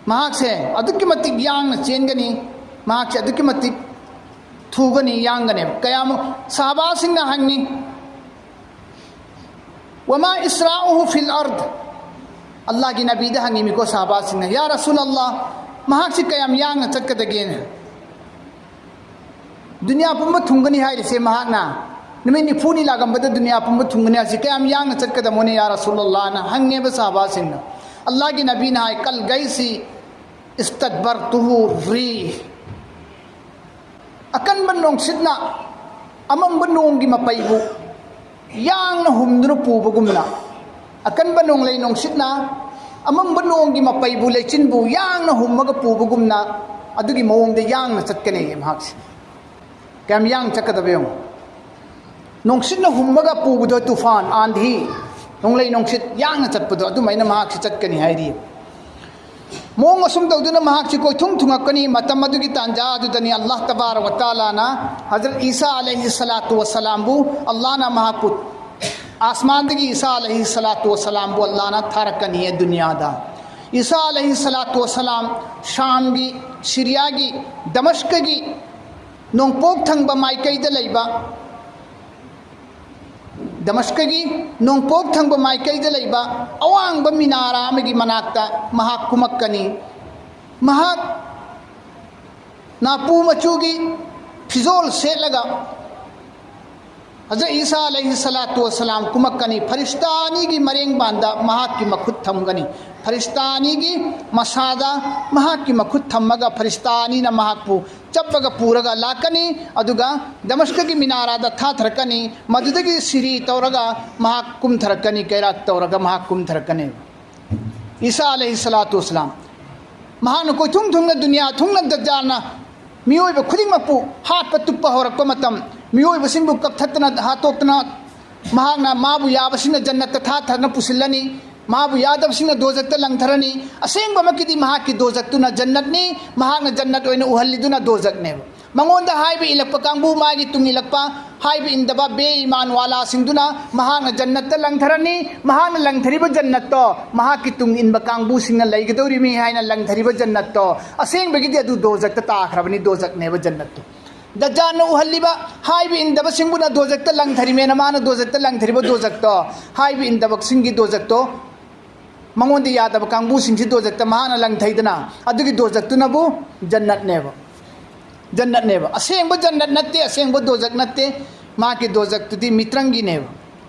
ꯃꯍꯥꯛꯁꯦ ꯑꯗꯨꯛꯀꯤ ꯃꯇꯤꯛ ꯌꯥꯡꯅ ꯆꯦꯟꯒꯅꯤ꯫ ꯃꯍꯥꯛꯁꯦ ꯑꯗꯨꯛꯀꯤ ꯃꯇꯤꯛ ꯊꯨꯒꯅꯤ, ꯌꯥꯡꯒꯅꯦꯕ꯫ ꯀꯌꯥꯃꯨꯛ ꯁꯍꯥꯕꯥꯁꯤꯡꯅ ꯍꯪꯉꯤ, وما إسراعه في الأرض. ꯑꯜꯂꯥꯍꯒꯤ ꯅꯕꯤꯗ ꯍꯪꯉꯤꯃꯤꯀꯣ ꯁꯍꯥꯕꯥꯁꯤꯡꯅ, "ꯌꯥ ꯔꯁꯨꯜ ꯑꯜꯂꯥꯍ, ꯃꯍꯥꯛꯁꯤ ꯀꯌꯥꯝ ꯌꯥꯡꯅ ꯆꯠꯀꯗꯒꯦꯅ? ꯗꯨꯅꯤꯌꯥ ꯄꯨꯝꯕ ꯊꯨꯡꯒꯅꯤ ꯍꯥꯏꯔꯤꯁꯦ ꯃꯍꯥꯛꯅ, ꯅꯨꯃꯤꯠ ꯅꯤꯐꯨꯅꯤ ꯂꯥꯛꯂꯝꯕꯗ ꯗꯨꯅꯤꯌꯥ ꯄꯨꯝꯕ ꯊꯨꯡꯒꯅꯤ ꯍꯥꯏꯁꯤ ꯀꯌꯥꯝ ꯌꯥꯡꯅ ꯆꯠꯀꯗꯃꯣꯅꯦ ꯌꯥ ꯔꯁꯨꯜ ꯑꯜꯂꯥꯍꯅ?" ꯍꯪꯉꯦꯕ ꯁꯍꯥꯕꯥꯁꯤꯡꯅ꯫ ꯑꯜꯂꯥꯍꯒꯤ ꯅꯕꯤꯅ ꯍꯥꯏ, "ꯀꯜ ꯒꯩꯁꯤ ꯏꯁꯇꯠꯕꯔ ꯇꯨꯍꯨ ꯔꯤ꯫ ꯑꯀꯟꯕ ꯅꯨꯡꯁꯤꯠꯅ ꯑꯃꯝꯕ ꯅꯣꯡꯒꯤ ꯃꯄꯩꯕꯨ ꯌꯥꯡꯅ ꯍꯨꯝꯗꯨꯅ ꯄꯨꯕꯒꯨꯝꯅ, ꯑꯀꯟꯕ ꯅꯣꯡꯂꯩ ꯅꯨꯡꯁꯤꯠꯅ ꯑꯃꯝꯕ ꯅꯣꯡꯒꯤ ꯃꯄꯩꯕꯨ, ꯂꯩꯆꯤꯟꯕꯨ ꯌꯥꯡꯅ ꯍꯨꯝꯃꯒ ꯄꯨꯕꯒꯨꯝꯅ, ꯑꯗꯨꯒꯤ ꯃꯑꯣꯡꯗ ꯌꯥꯡꯅ ꯆꯠꯀꯅꯤ ꯃꯍꯥꯛꯁꯦ꯫ ꯀꯌꯥꯝ ꯌꯥꯡꯅ ꯆꯠꯀꯗꯕ ꯌꯦꯡꯉꯨ꯫ ꯅꯨꯡꯁꯤꯠꯅ ꯍꯨꯝꯃꯒ ꯄꯨꯕꯗꯣ, ꯇꯨꯐꯥꯟ, ꯑꯥꯟꯙꯤ, ꯅꯣꯡꯂꯩ ꯅꯨꯡꯁꯤꯠ ꯌꯥꯡꯅ ꯆꯠꯄꯗꯣ, ꯑꯗꯨꯃꯥꯏꯅ ꯃꯍꯥꯛꯁꯤ ꯆꯠꯀꯅꯤ ꯍꯥꯏꯔꯤ꯫ ꯃꯑꯣꯡ ꯑꯁꯨꯝ ꯇꯧꯗꯨꯅ ꯃꯍꯥꯛꯁꯤ ꯀꯣꯏꯊꯨꯡ ꯊꯨꯡꯉꯛꯀꯅꯤ꯫ ꯃꯇꯝ ꯑꯗꯨꯒꯤ ꯇꯥꯟꯖꯥ ꯑꯗꯨꯗꯅꯤ ꯑꯜꯂꯥꯍ ꯇꯕꯥꯔꯛ ꯋ ꯇꯥꯂꯥꯅ ꯍꯖꯔꯠ ꯏꯁꯥ ꯑꯂꯩꯍꯤ ꯁꯂꯥꯇꯨ ꯋꯁꯂꯥꯝꯕꯨ, ꯑꯜꯂꯥꯍꯅ ꯃꯍꯥꯛꯄꯨ ꯑꯥꯁꯃꯥꯟꯗꯒꯤ ꯏꯁꯥ ꯑꯂꯩꯍꯤ ꯁꯂꯥꯇꯨ ꯋꯁꯂꯥꯝꯕꯨ ꯑꯜꯂꯥꯍꯅ ꯊꯥꯔꯛꯀꯅꯤ ꯗꯨꯅꯤꯌꯥꯗ꯫ ꯏꯁꯥ ꯑꯂꯩꯍꯤ ꯁꯂꯥꯇꯨ ꯋꯁꯂꯥꯝ ꯁꯥꯝꯒꯤ, ꯁꯤꯔꯤꯌꯥꯒꯤ, ꯗꯃꯁꯀꯒꯤ ꯅꯣꯡꯄꯣꯛ ꯊꯪꯕ ꯃꯥꯏꯀꯩꯗ ꯂꯩꯕ, ꯗꯃꯁꯀꯒꯤ ꯅꯣꯡꯄꯣꯛ ꯊꯪꯕ ꯃꯥꯏꯀꯩꯗ ꯂꯩꯕ ꯑꯋꯥꯡꯕ ꯃꯤꯅꯥꯔꯥ ꯑꯃꯒꯤ ꯃꯅꯥꯛꯇ ꯃꯍꯥꯛ ꯀꯨꯝꯃꯛꯀꯅꯤ꯫ ꯃꯍꯥꯛ ꯅꯥꯄꯨ ꯃꯆꯨꯒꯤ ꯐꯤꯖꯣꯜ ꯁꯦꯠꯂꯒ ꯍꯖꯔꯠ ꯏꯁꯥ ꯑꯂꯩꯍꯤ ꯁꯂꯥꯇꯨ ꯋꯁꯂꯥꯝ ꯀꯨꯝꯃꯛꯀꯅꯤ꯫ ꯐꯔꯤꯁꯇꯥ ꯑꯅꯤꯒꯤ ꯃꯔꯦꯡꯕꯥꯟꯗ ꯃꯍꯥꯛꯀꯤ ꯃꯈꯨꯠ ꯊꯝꯒꯅꯤ꯫ ꯐꯔꯤꯁꯇꯥ ꯑꯅꯤꯒꯤ ꯃꯁꯥꯗ ꯃꯍꯥꯛꯀꯤ ꯃꯈꯨꯠ ꯊꯝꯃꯒ ꯐꯔꯤꯁꯇꯥ ꯑꯅꯤꯅ ꯃꯍꯥꯛꯄꯨ ꯆꯞꯄꯒ ꯄꯨꯔꯒ ꯂꯥꯛꯀꯅꯤ꯫ ꯑꯗꯨꯒ ꯗꯃꯁꯀꯒꯤ ꯃꯤꯅꯥꯔꯥꯗ ꯊꯥꯊꯔꯛꯀꯅꯤ꯫ ꯃꯗꯨꯗꯒꯤ ꯁꯤꯔꯤ ꯇꯧꯔꯒ ꯃꯍꯥꯛ ꯀꯨꯝꯊꯔꯛꯀꯅꯤ, ꯀꯩꯔꯥꯛ ꯇꯧꯔꯒ ꯃꯍꯥꯛ ꯀꯨꯝꯊꯔꯛꯀꯅꯤ꯫ ꯏꯁꯥ ꯑꯂꯩꯍꯤ ꯁꯂꯥꯇꯨ ꯋꯁꯂꯥꯝ, ꯃꯍꯥꯛꯅ ꯀꯣꯏꯊꯨꯡ ꯊꯨꯡꯅ, ꯗꯨꯅꯤꯌꯥ ꯊꯨꯡꯅ ꯗꯖꯥꯜꯅ ꯃꯤꯑꯣꯏꯕ ꯈꯨꯗꯤꯡꯃꯛꯄꯨ ꯍꯥꯠꯄ ꯇꯨꯞꯄ ꯍꯧꯔꯛꯄ ꯃꯇꯝ, ꯃꯤꯑꯣꯏꯕꯁꯤꯡꯕꯨ ꯀꯛꯊꯠꯇꯅ ꯍꯥꯠꯇꯣꯛꯇꯅ, ꯃꯍꯥꯛꯅ ꯃꯥꯕꯨ ꯌꯥꯕꯁꯤꯡꯅ ꯖꯟꯅꯠꯇ ꯊꯥꯊꯗꯨꯅ ꯄꯨꯁꯤꯜꯂꯅꯤ, ꯃꯥꯕꯨ ꯌꯥꯗꯕꯁꯤꯡꯅ ꯗꯣꯖꯛꯇ ꯂꯪꯊꯔꯅꯤ꯫ ꯑꯁꯦꯡꯕꯃꯛꯀꯤꯗꯤ ꯃꯍꯥꯛꯀꯤ ꯗꯣꯖꯛꯇꯨꯅ ꯖꯟꯅꯠꯅꯤ, ꯃꯍꯥꯛꯅ ꯖꯟꯅꯠ ꯑꯣꯏꯅ ꯎꯍꯜꯂꯤꯗꯨꯅ ꯗꯣꯖꯛꯅꯦꯕ꯫ ꯃꯉꯣꯟꯗ ꯍꯥꯏꯕ ꯏꯜꯂꯛꯄ ꯀꯥꯡꯕꯨ, ꯃꯥꯒꯤ ꯇꯨꯡ ꯏꯜꯂꯛꯄ, ꯍꯥꯏꯕ ꯏꯟꯗꯕ ꯕꯦ ꯏꯃꯥꯟ ꯋꯥꯂꯥꯁꯤꯡꯗꯨꯅ ꯃꯍꯥꯛꯅ ꯖꯟꯅꯠꯇ ꯂꯪꯊꯔꯅꯤ꯫ ꯃꯍꯥꯛꯅ ꯂꯪꯊꯔꯤꯕ ꯖꯟꯅꯠꯇꯣ ꯃꯍꯥꯛꯀꯤ ꯇꯨꯡ ꯏꯟꯕ ꯀꯥꯡꯕꯨꯁꯤꯡꯅ ꯂꯩꯒꯗꯧꯔꯤꯃꯤ ꯍꯥꯏꯅ ꯂꯪꯊꯔꯤꯕ ꯖꯟꯅꯠꯇꯣ, ꯑꯁꯦꯡꯕꯒꯤꯗꯤ ꯑꯗꯨ ꯗꯣꯖꯛꯇ ꯇꯥꯈ꯭ꯔꯕꯅꯤ, ꯗꯣꯖꯛꯅꯦꯕ ꯖꯟꯅꯠꯇꯣ꯫ ꯗꯖꯥꯟꯅ ꯎꯍꯜꯂꯤꯕ, ꯍꯥꯏꯕ ꯏꯟꯗꯕꯁꯤꯡꯕꯨꯅ ꯗꯣꯖꯛꯇ ꯂꯪꯊꯔꯤꯃꯦꯅ, ꯃꯥꯅ ꯗꯣꯖꯛꯇ ꯂꯪꯊꯔꯤꯕ ꯗꯣꯖꯛꯇꯣ, ꯍꯥꯏꯕ ꯏꯟꯗꯕꯁꯤꯡꯒꯤ ꯗꯣꯖꯛꯇꯣ, ꯃꯉꯣꯟꯗ ꯌꯥꯗꯕ ꯀꯥꯡꯕꯨꯁꯤꯡꯁꯤ ꯗꯣꯖꯛꯇ ꯃꯍꯥꯛꯅ ꯂꯪꯊꯩꯗꯅ, ꯑꯗꯨꯒꯤ ꯗꯣꯖꯛꯇꯨꯅꯕꯨ ꯖꯟꯅꯠꯅꯦꯕ꯫ ꯖꯟꯅꯠꯅꯦꯕ꯫ ꯑꯁꯦꯡꯕ ꯖꯟꯅꯠ ꯅꯠꯇꯦ, ꯑꯁꯦꯡꯕ ꯗꯣꯖꯛ ꯅꯠꯇꯦ꯫ ꯃꯍꯥꯛꯀꯤ ꯗꯣꯖꯛꯇꯨꯗꯤ ꯃꯤꯇ꯭ꯔꯪꯒꯤꯅꯦꯕ꯫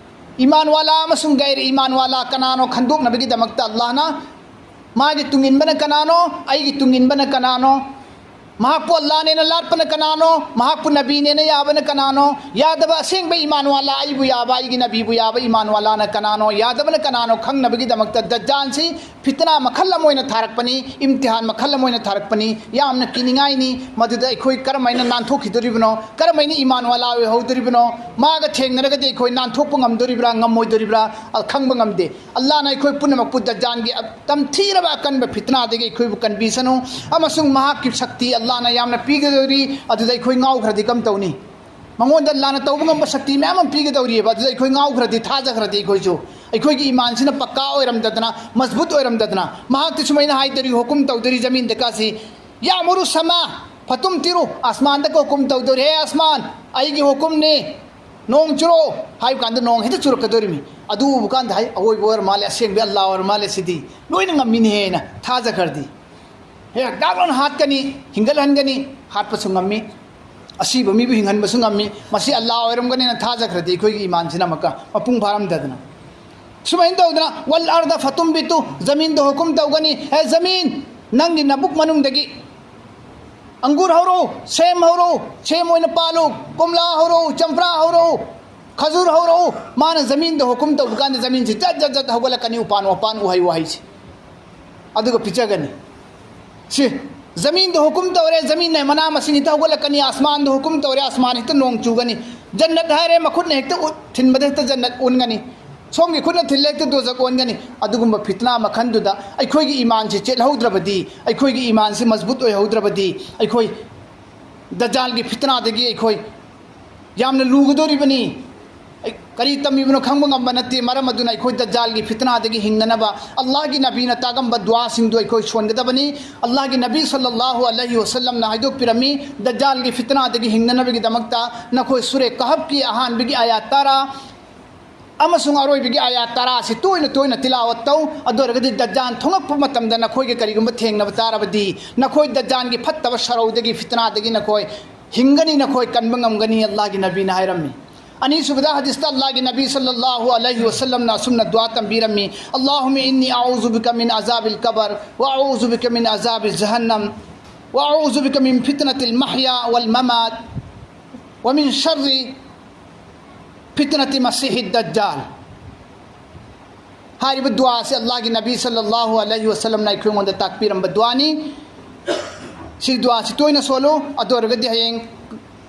ꯏꯃꯥꯟ ꯋꯥꯂꯥ ꯑꯃꯁꯨꯡ ꯒꯩꯔ ꯏꯃꯥꯟ ꯋꯥꯂꯥ ꯀꯅꯥꯅꯣ ꯈꯟꯗꯣꯛꯅꯕꯒꯤꯗꯃꯛꯇ ꯑꯜꯂꯥꯍꯅ ꯃꯥꯒꯤ ꯇꯨꯡꯏꯟꯕꯅ ꯀꯅꯥꯅꯣ, ꯑꯩꯒꯤ ꯇꯨꯡꯏꯟꯕꯅ ꯀꯅꯥꯅꯣ, ꯃꯍꯥꯛꯄꯨ ꯑꯜꯂꯥꯅꯦꯅ ꯂꯥꯠꯄꯅ ꯀꯅꯥꯅꯣ, ꯃꯍꯥꯛꯄꯨ ꯅꯕꯤꯅꯦꯅ ꯌꯥꯕꯅ ꯀꯅꯥꯅꯣ, ꯌꯥꯗꯕ ꯑꯁꯦꯡꯕ ꯏꯃꯥꯟ ꯋꯥꯂꯥ, ꯑꯩꯕꯨ ꯌꯥꯕ, ꯑꯩꯒꯤ ꯅꯕꯤꯕꯨ ꯌꯥꯕ ꯏꯃꯥꯟ ꯋꯥꯂꯥꯅ ꯀꯅꯥꯅꯣ, ꯌꯥꯗꯕꯅ ꯀꯅꯥꯅꯣ ꯈꯪꯅꯕꯒꯤꯗꯃꯛꯇ ꯗꯖꯥꯟꯁꯤ ꯐꯤꯇꯅꯥ ꯃꯈꯜ ꯑꯃ ꯑꯣꯏꯅ ꯊꯥꯔꯛꯄꯅꯤ, ꯏꯝꯇꯤꯍꯥꯟ ꯃꯈꯜ ꯑꯃ ꯑꯣꯏꯅ ꯊꯥꯔꯛꯄꯅꯤ꯫ ꯌꯥꯝꯅ ꯀꯤꯅꯤꯡꯉꯥꯏꯅꯤ꯫ ꯃꯗꯨꯗ ꯑꯩꯈꯣꯏ ꯀꯔꯝꯍꯥꯏꯅ ꯅꯥꯟꯊꯣꯛꯈꯤꯗꯣꯔꯤꯕꯅꯣ, ꯀꯔꯝꯍꯥꯏꯅ ꯏꯃꯥꯟ ꯋꯥꯂꯥ ꯑꯣꯏꯍꯧꯗꯣꯔꯤꯕꯅꯣ, ꯃꯥꯒ ꯊꯦꯡꯅꯔꯒꯗꯤ ꯑꯩꯈꯣꯏ ꯅꯥꯟꯊꯣꯛꯄ ꯉꯝꯗꯣꯔꯤꯕ꯭ꯔꯥ, ꯉꯝꯃꯣꯏꯗꯣꯔꯤꯕ꯭ꯔꯥ, ꯑ, ꯈꯪꯕ ꯉꯝꯗꯦ꯫ ꯑꯜꯂꯥꯅ ꯑꯩꯈꯣꯏ ꯄꯨꯝꯅꯃꯛꯄꯨ ꯗꯖꯥꯟꯒꯤ ꯇꯝꯊꯤꯔꯕ ꯑꯀꯟꯕ ꯐꯤꯇꯅꯥꯗꯒꯤ ꯑꯩꯈꯣꯏꯕꯨ ꯀꯟꯕꯤꯁꯅꯨ, ꯑꯃꯁꯨꯡ ꯃꯍꯥꯛꯀꯤ ꯁꯛꯇꯤ ꯑꯜꯂꯥꯅ ꯌꯥꯝꯅ ꯄꯤꯒꯗꯧꯔꯤ, ꯑꯗꯨꯗ ꯑꯩꯈꯣꯏ ꯉꯥꯎꯈ꯭ꯔꯗꯤ ꯀꯝ ꯇꯧꯅꯤ? ꯃꯉꯣꯟꯗ ꯑꯜꯂꯥꯅ ꯇꯧꯕ ꯉꯝꯕ ꯁꯛꯇꯤ ꯃꯌꯥꯝ ꯑꯃ ꯄꯤꯒꯗꯧꯔꯤꯑꯕ, ꯑꯗꯨꯗ ꯑꯩꯈꯣꯏ ꯉꯥꯎꯈ꯭ꯔꯗꯤ, ꯊꯥꯖꯈ꯭ꯔꯗꯤ ꯑꯩꯈꯣꯏꯁꯨ, ꯑꯩꯈꯣꯏꯒꯤ ꯏꯃꯥꯟꯁꯤꯅ ꯄꯛꯀꯥ ꯑꯣꯏꯔꯝꯗꯗꯅ, ꯃꯖꯕꯨꯠ ꯑꯣꯏꯔꯝꯗꯗꯅ, ꯃꯍꯥꯛꯇꯤ ꯁꯨꯃꯥꯏꯅ ꯍꯥꯏꯗꯧꯔꯤ, ꯍꯨꯀꯨꯝ ꯇꯧꯗꯧꯔꯤ ꯖꯃꯤꯟꯗ ꯀꯥꯁꯤ, ꯌꯥꯃꯨꯔꯨ ꯁꯃꯥ ꯐꯇꯨꯝ ꯇꯤꯔꯨ, ꯑꯁꯃꯥꯟꯗ ꯍꯨꯀꯨꯝ ꯇꯧꯗꯧꯔꯤ, "ꯍꯦ ꯑꯁꯃꯥꯟ, ꯑꯩꯒꯤ ꯍꯨꯀꯨꯝꯅꯤ, ꯅꯣꯡ ꯆꯨꯔꯣ" ꯍꯥꯏꯕ ꯀꯥꯟꯗ ꯅꯣꯡ ꯍꯦꯛꯇ ꯆꯨꯔꯛꯀꯗꯧꯔꯤꯃꯤ꯫ ꯑꯗꯨ ꯎꯕ ꯀꯥꯟꯗ, "ꯍꯥꯏ, ꯑꯋꯣꯏꯕ ꯑꯣꯏꯔ ꯃꯥꯜꯂꯦ, ꯑꯁꯦꯡꯕ ꯑꯜꯂꯥ ꯑꯣꯏꯔ ꯃꯥꯜꯂꯦ, ꯁꯤꯗꯤ ꯂꯣꯏꯅ ꯉꯝꯃꯤꯅꯦ" ꯍꯥꯏꯅ ꯊꯥꯖꯈ꯭ꯔꯗꯤ, ꯍꯦꯛ ꯗꯥꯛ ꯂꯥꯎꯅ ꯍꯥꯠꯀꯅꯤ, ꯍꯤꯡꯒꯠꯍꯟꯒꯅꯤ, ꯍꯥꯠꯄꯁꯨ ꯉꯝꯃꯤ, ꯑꯁꯤꯕ ꯃꯤꯕꯨ ꯍꯤꯡꯍꯟꯕꯁꯨ ꯉꯝꯃꯤ, ꯃꯁꯤ ꯑꯜꯂꯥ ꯑꯣꯏꯔꯝꯒꯅꯤꯅ ꯊꯥꯖꯈ꯭ꯔꯗꯤ ꯑꯩꯈꯣꯏꯒꯤ ꯏꯃꯥꯟꯁꯤꯅ ꯑꯃꯨꯛꯀ ꯃꯄꯨꯡ ꯐꯥꯔꯝꯗꯗꯅ꯫ ꯁꯨꯃꯥꯏꯅ ꯇꯧꯗꯅ, "ꯋꯜ ꯑꯔꯗ ꯐꯇꯨꯝ ꯕꯤꯇꯨ", ꯖꯃꯤꯟꯗ ꯍꯨꯀꯨꯝ ꯇꯧꯒꯅꯤ, "ꯍꯦ ꯖꯃꯤꯟ, ꯅꯪꯒꯤ ꯅꯕꯨꯛ ꯃꯅꯨꯡꯗꯒꯤ ꯑꯪꯒꯨꯔ ꯍꯧꯔꯛꯎ, ꯁꯦꯝ ꯍꯧꯔꯛꯎ, ꯁꯦꯝ ꯑꯣꯏꯅ ꯄꯥꯜꯂꯨ, ꯀꯣꯝꯂꯥ ꯍꯧꯔꯛꯎ, ꯆꯝꯄ꯭ꯔꯥ ꯍꯧꯔꯛꯎ, ꯈꯖꯨꯔ ꯍꯧꯔꯛꯎ"꯫ ꯃꯥꯅ ꯖꯃꯤꯟꯗ ꯍꯨꯀꯨꯝ ꯇꯧꯕ ꯀꯥꯟꯗ ꯖꯃꯤꯟꯁꯤ ꯖꯠ ꯖꯠ ꯖꯠ ꯍꯧꯒꯠꯂꯛꯀꯅꯤ, ꯎꯄꯥꯟ ꯋꯥꯄꯥꯟ, ꯎꯍꯩ ꯋꯥꯍꯩꯁꯤ, ꯑꯗꯨꯒ ꯄꯤꯖꯒꯅꯤ꯫ ꯁꯤ ꯖꯃꯤꯟꯗ ꯍꯨꯀꯨꯝ ꯇꯧꯔꯦ, ꯖꯃꯤꯟꯅ ꯃꯅꯥ ꯃꯁꯤꯡ ꯍꯦꯛꯇ ꯍꯧꯒꯠꯂꯛꯀꯅꯤ, ꯑꯁꯃꯥꯟꯗ ꯍꯨꯀꯨꯝ ꯇꯧꯔꯦ, ꯑꯁꯃꯥꯟ ꯍꯦꯛꯇ ꯅꯣꯡ ꯆꯨꯒꯅꯤ, ꯖꯟꯅꯠ ꯍꯥꯏꯔꯦ, ꯃꯈꯨꯠꯅ ꯍꯦꯛꯇ ꯎꯠ-, ꯊꯤꯟꯕꯗ ꯍꯦꯛꯇ ꯖꯟꯅꯠ ꯑꯣꯟꯒꯅꯤ, ꯁꯣꯝꯒꯤ ꯈꯨꯠꯅ ꯊꯤꯜꯂꯦ ꯍꯦꯛꯇ ꯗꯣꯖꯛ ꯑꯣꯟꯒꯅꯤ꯫ ꯑꯗꯨꯒꯨꯝꯕ ꯐꯤꯇꯅꯥ ꯃꯈꯜꯗꯨꯗ ꯑꯩꯈꯣꯏꯒꯤ ꯏꯃꯥꯟꯁꯤ ꯆꯦꯠꯍꯧꯗ꯭ꯔꯕꯗꯤ, ꯑꯩꯈꯣꯏꯒꯤ ꯏꯃꯥꯟꯁꯤ ꯃꯖꯕꯨꯠ ꯑꯣꯏꯍꯧꯗ꯭ꯔꯕꯗꯤ, ꯑꯩꯈꯣꯏ ꯗꯖꯥꯜꯒꯤ ꯐꯤꯇꯅꯥꯗꯒꯤ ꯑꯩꯈꯣꯏ ꯌꯥꯝꯅ ꯂꯨꯒꯗꯧꯔꯤꯕꯅꯤ꯫ ꯑꯩ-, ꯀꯔꯤ ꯇꯝꯃꯤꯕꯅꯣ ꯈꯪꯕ ꯉꯝꯕ ꯅꯠꯇꯦ꯫ ꯃꯔꯝ ꯑꯗꯨꯅ ꯑꯩꯈꯣꯏ ꯗꯖꯥꯜꯒꯤ ꯐꯤꯇꯅꯥꯗꯒꯤ ꯍꯤꯡꯅꯅꯕ ꯑꯜꯂꯥꯍꯒꯤ ꯅꯕꯤꯅ ꯇꯥꯛꯂꯝꯕ ꯗꯨꯋꯥꯁꯤꯡꯗꯨ ꯑꯩꯈꯣꯏ ꯁꯣꯟꯒꯗꯕꯅꯤ꯫ ꯑꯜꯂꯥꯍꯒꯤ ꯅꯕꯤ ꯁꯜꯂꯜꯂꯥꯍꯨ ꯑꯂꯩꯍꯤ ꯋꯁꯜꯂꯝꯅ ꯍꯥꯏꯗꯣꯛꯄꯤꯔꯝꯃꯤ, ꯗꯖꯥꯜꯒꯤ ꯐꯤꯇꯅꯥꯗꯒꯤ ꯍꯤꯡꯅꯅꯕꯒꯤꯗꯃꯛꯇ ꯅꯈꯣꯏ ꯁꯨꯔꯦ ꯀꯍꯐꯀꯤ ꯑꯍꯥꯟꯕꯒꯤ ꯑꯥꯌꯥꯠ ꯇꯔꯥ ꯑꯃꯁꯨꯡ ꯑꯔꯣꯏꯕꯒꯤ ꯑꯥꯌꯥꯠ ꯇꯔꯥ ꯑꯁꯤ ꯇꯣꯏꯅ ꯇꯣꯏꯅ ꯇꯤꯂꯥꯋꯠ ꯇꯧ꯫ ꯑꯗꯨ ꯑꯣꯏꯔꯒꯗꯤ ꯗꯖꯥꯜ ꯊꯣꯛꯂꯛꯄ ꯃꯇꯝꯗ ꯅꯈꯣꯏꯒ ꯀꯔꯤꯒꯨꯝꯕ ꯊꯦꯡꯅꯕ ꯇꯥꯔꯕꯗꯤ, ꯅꯈꯣꯏ ꯗꯖꯥꯜꯒꯤ ꯐꯠꯇꯕ ꯁꯔꯧꯗꯒꯤ, ꯐꯤꯇꯅꯥꯗꯒꯤ ꯅꯈꯣꯏ ꯍꯤꯡꯒꯅꯤ, ꯅꯈꯣꯏ ꯀꯟꯕ ꯉꯝꯒꯅꯤ, ꯑꯜꯂꯥꯍꯒꯤ ꯅꯕꯤꯅ ꯍꯥꯏꯔꯝꯃꯤ꯫ ꯑꯅꯤꯁꯨꯕꯗ ꯍꯗꯤꯁꯇ ꯑꯜꯂꯥꯍꯒꯤ ꯅꯕꯤ ꯁꯜꯂꯜꯂꯥꯍꯨ ꯑꯂꯩꯍꯤ ꯋꯁꯜꯂꯝꯅ ꯑꯁꯨꯝꯅ ꯗꯨꯋꯥ ꯇꯝꯕꯤꯔꯝꯃꯤ, "اللهم إني أعوذ بك من عذاب القبر، وأعوذ بك من عذاب جهنم، وأعوذ بك من فتنة المحيا والممات، ومن شر فتنة المسيح الدجال"꯫ ꯍꯥꯏꯔꯤꯕ ꯗꯨꯋꯥ ꯑꯁꯤ ꯑꯜꯂꯥꯍꯒꯤ ꯅꯕꯤ ꯁꯜꯂꯜꯂꯥꯍꯨ ꯑꯂꯩꯍꯤ ꯋꯁꯜꯂꯝꯅ ꯑꯩꯈꯣꯏꯉꯣꯟꯗ ꯇꯥꯛꯄꯤꯔꯝꯕ ꯗꯨꯋꯥꯅꯤ꯫ ꯁꯤ ꯗꯨꯋꯥ ꯑꯁꯤ ꯇꯣꯏꯅ ꯁꯣꯜꯂꯨ꯫ ꯑꯗꯨ ꯑꯣꯏꯔꯒꯗꯤ ꯍꯌꯦꯡ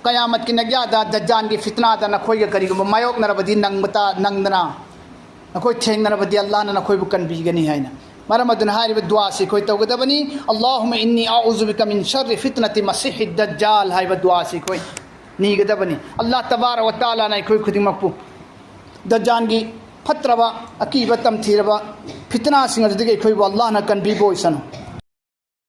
ꯀꯌꯥꯃꯠꯀꯤ ꯅꯥꯒ꯭ꯌꯥꯗ ꯗꯖꯥꯜꯒꯤ ꯐꯤꯇꯅꯥꯗ ꯅꯈꯣꯏꯒ ꯀꯔꯤꯒꯨꯝꯕ ꯃꯥꯌꯣꯛꯅꯔꯕꯗꯤ, ꯅꯪꯕ ꯇꯥ-, ꯅꯪꯗꯅ ꯅꯈꯣꯏ ꯊꯦꯡꯅꯔꯕꯗꯤ ꯑꯜꯂꯥꯍꯅ ꯅꯈꯣꯏꯕꯨ ꯀꯟꯕꯤꯒꯅꯤ ꯍꯥꯏꯅ꯫ ꯃꯔꯝ ꯑꯗꯨꯅ ꯍꯥꯏꯔꯤꯕ ꯗꯨꯋꯥ ꯑꯁꯤ ꯑꯩꯈꯣꯏ ꯇꯧꯒꯗꯕꯅꯤ꯫ "اللهم إني أعوذ بك من شر فتنة المسيح الدجال" ꯍꯥꯏꯕ ꯗꯨꯋꯥ ꯑꯁꯤ ꯑꯩꯈꯣꯏ ꯅꯤꯒꯗꯕꯅꯤ꯫ ꯑꯜꯂꯥꯍ ꯇꯕꯥꯔꯛ ꯋ ꯇꯥꯂꯥꯅ ꯑꯩꯈꯣꯏ ꯈꯨꯗꯤꯡꯃꯛꯄꯨ ꯗꯖꯥꯜꯒꯤ ꯐꯠꯇ꯭ꯔꯕ, ꯑꯀꯤꯕ ꯇꯝꯊꯤꯔꯕ ꯐꯤꯇꯅꯥꯁꯤꯡ ꯑꯗꯨꯗꯒꯤ ꯑꯩꯈꯣꯏꯕꯨ ꯑꯜꯂꯥꯍꯅ ꯀꯟꯕꯤꯕ ꯑꯣꯏꯁꯅꯨ꯫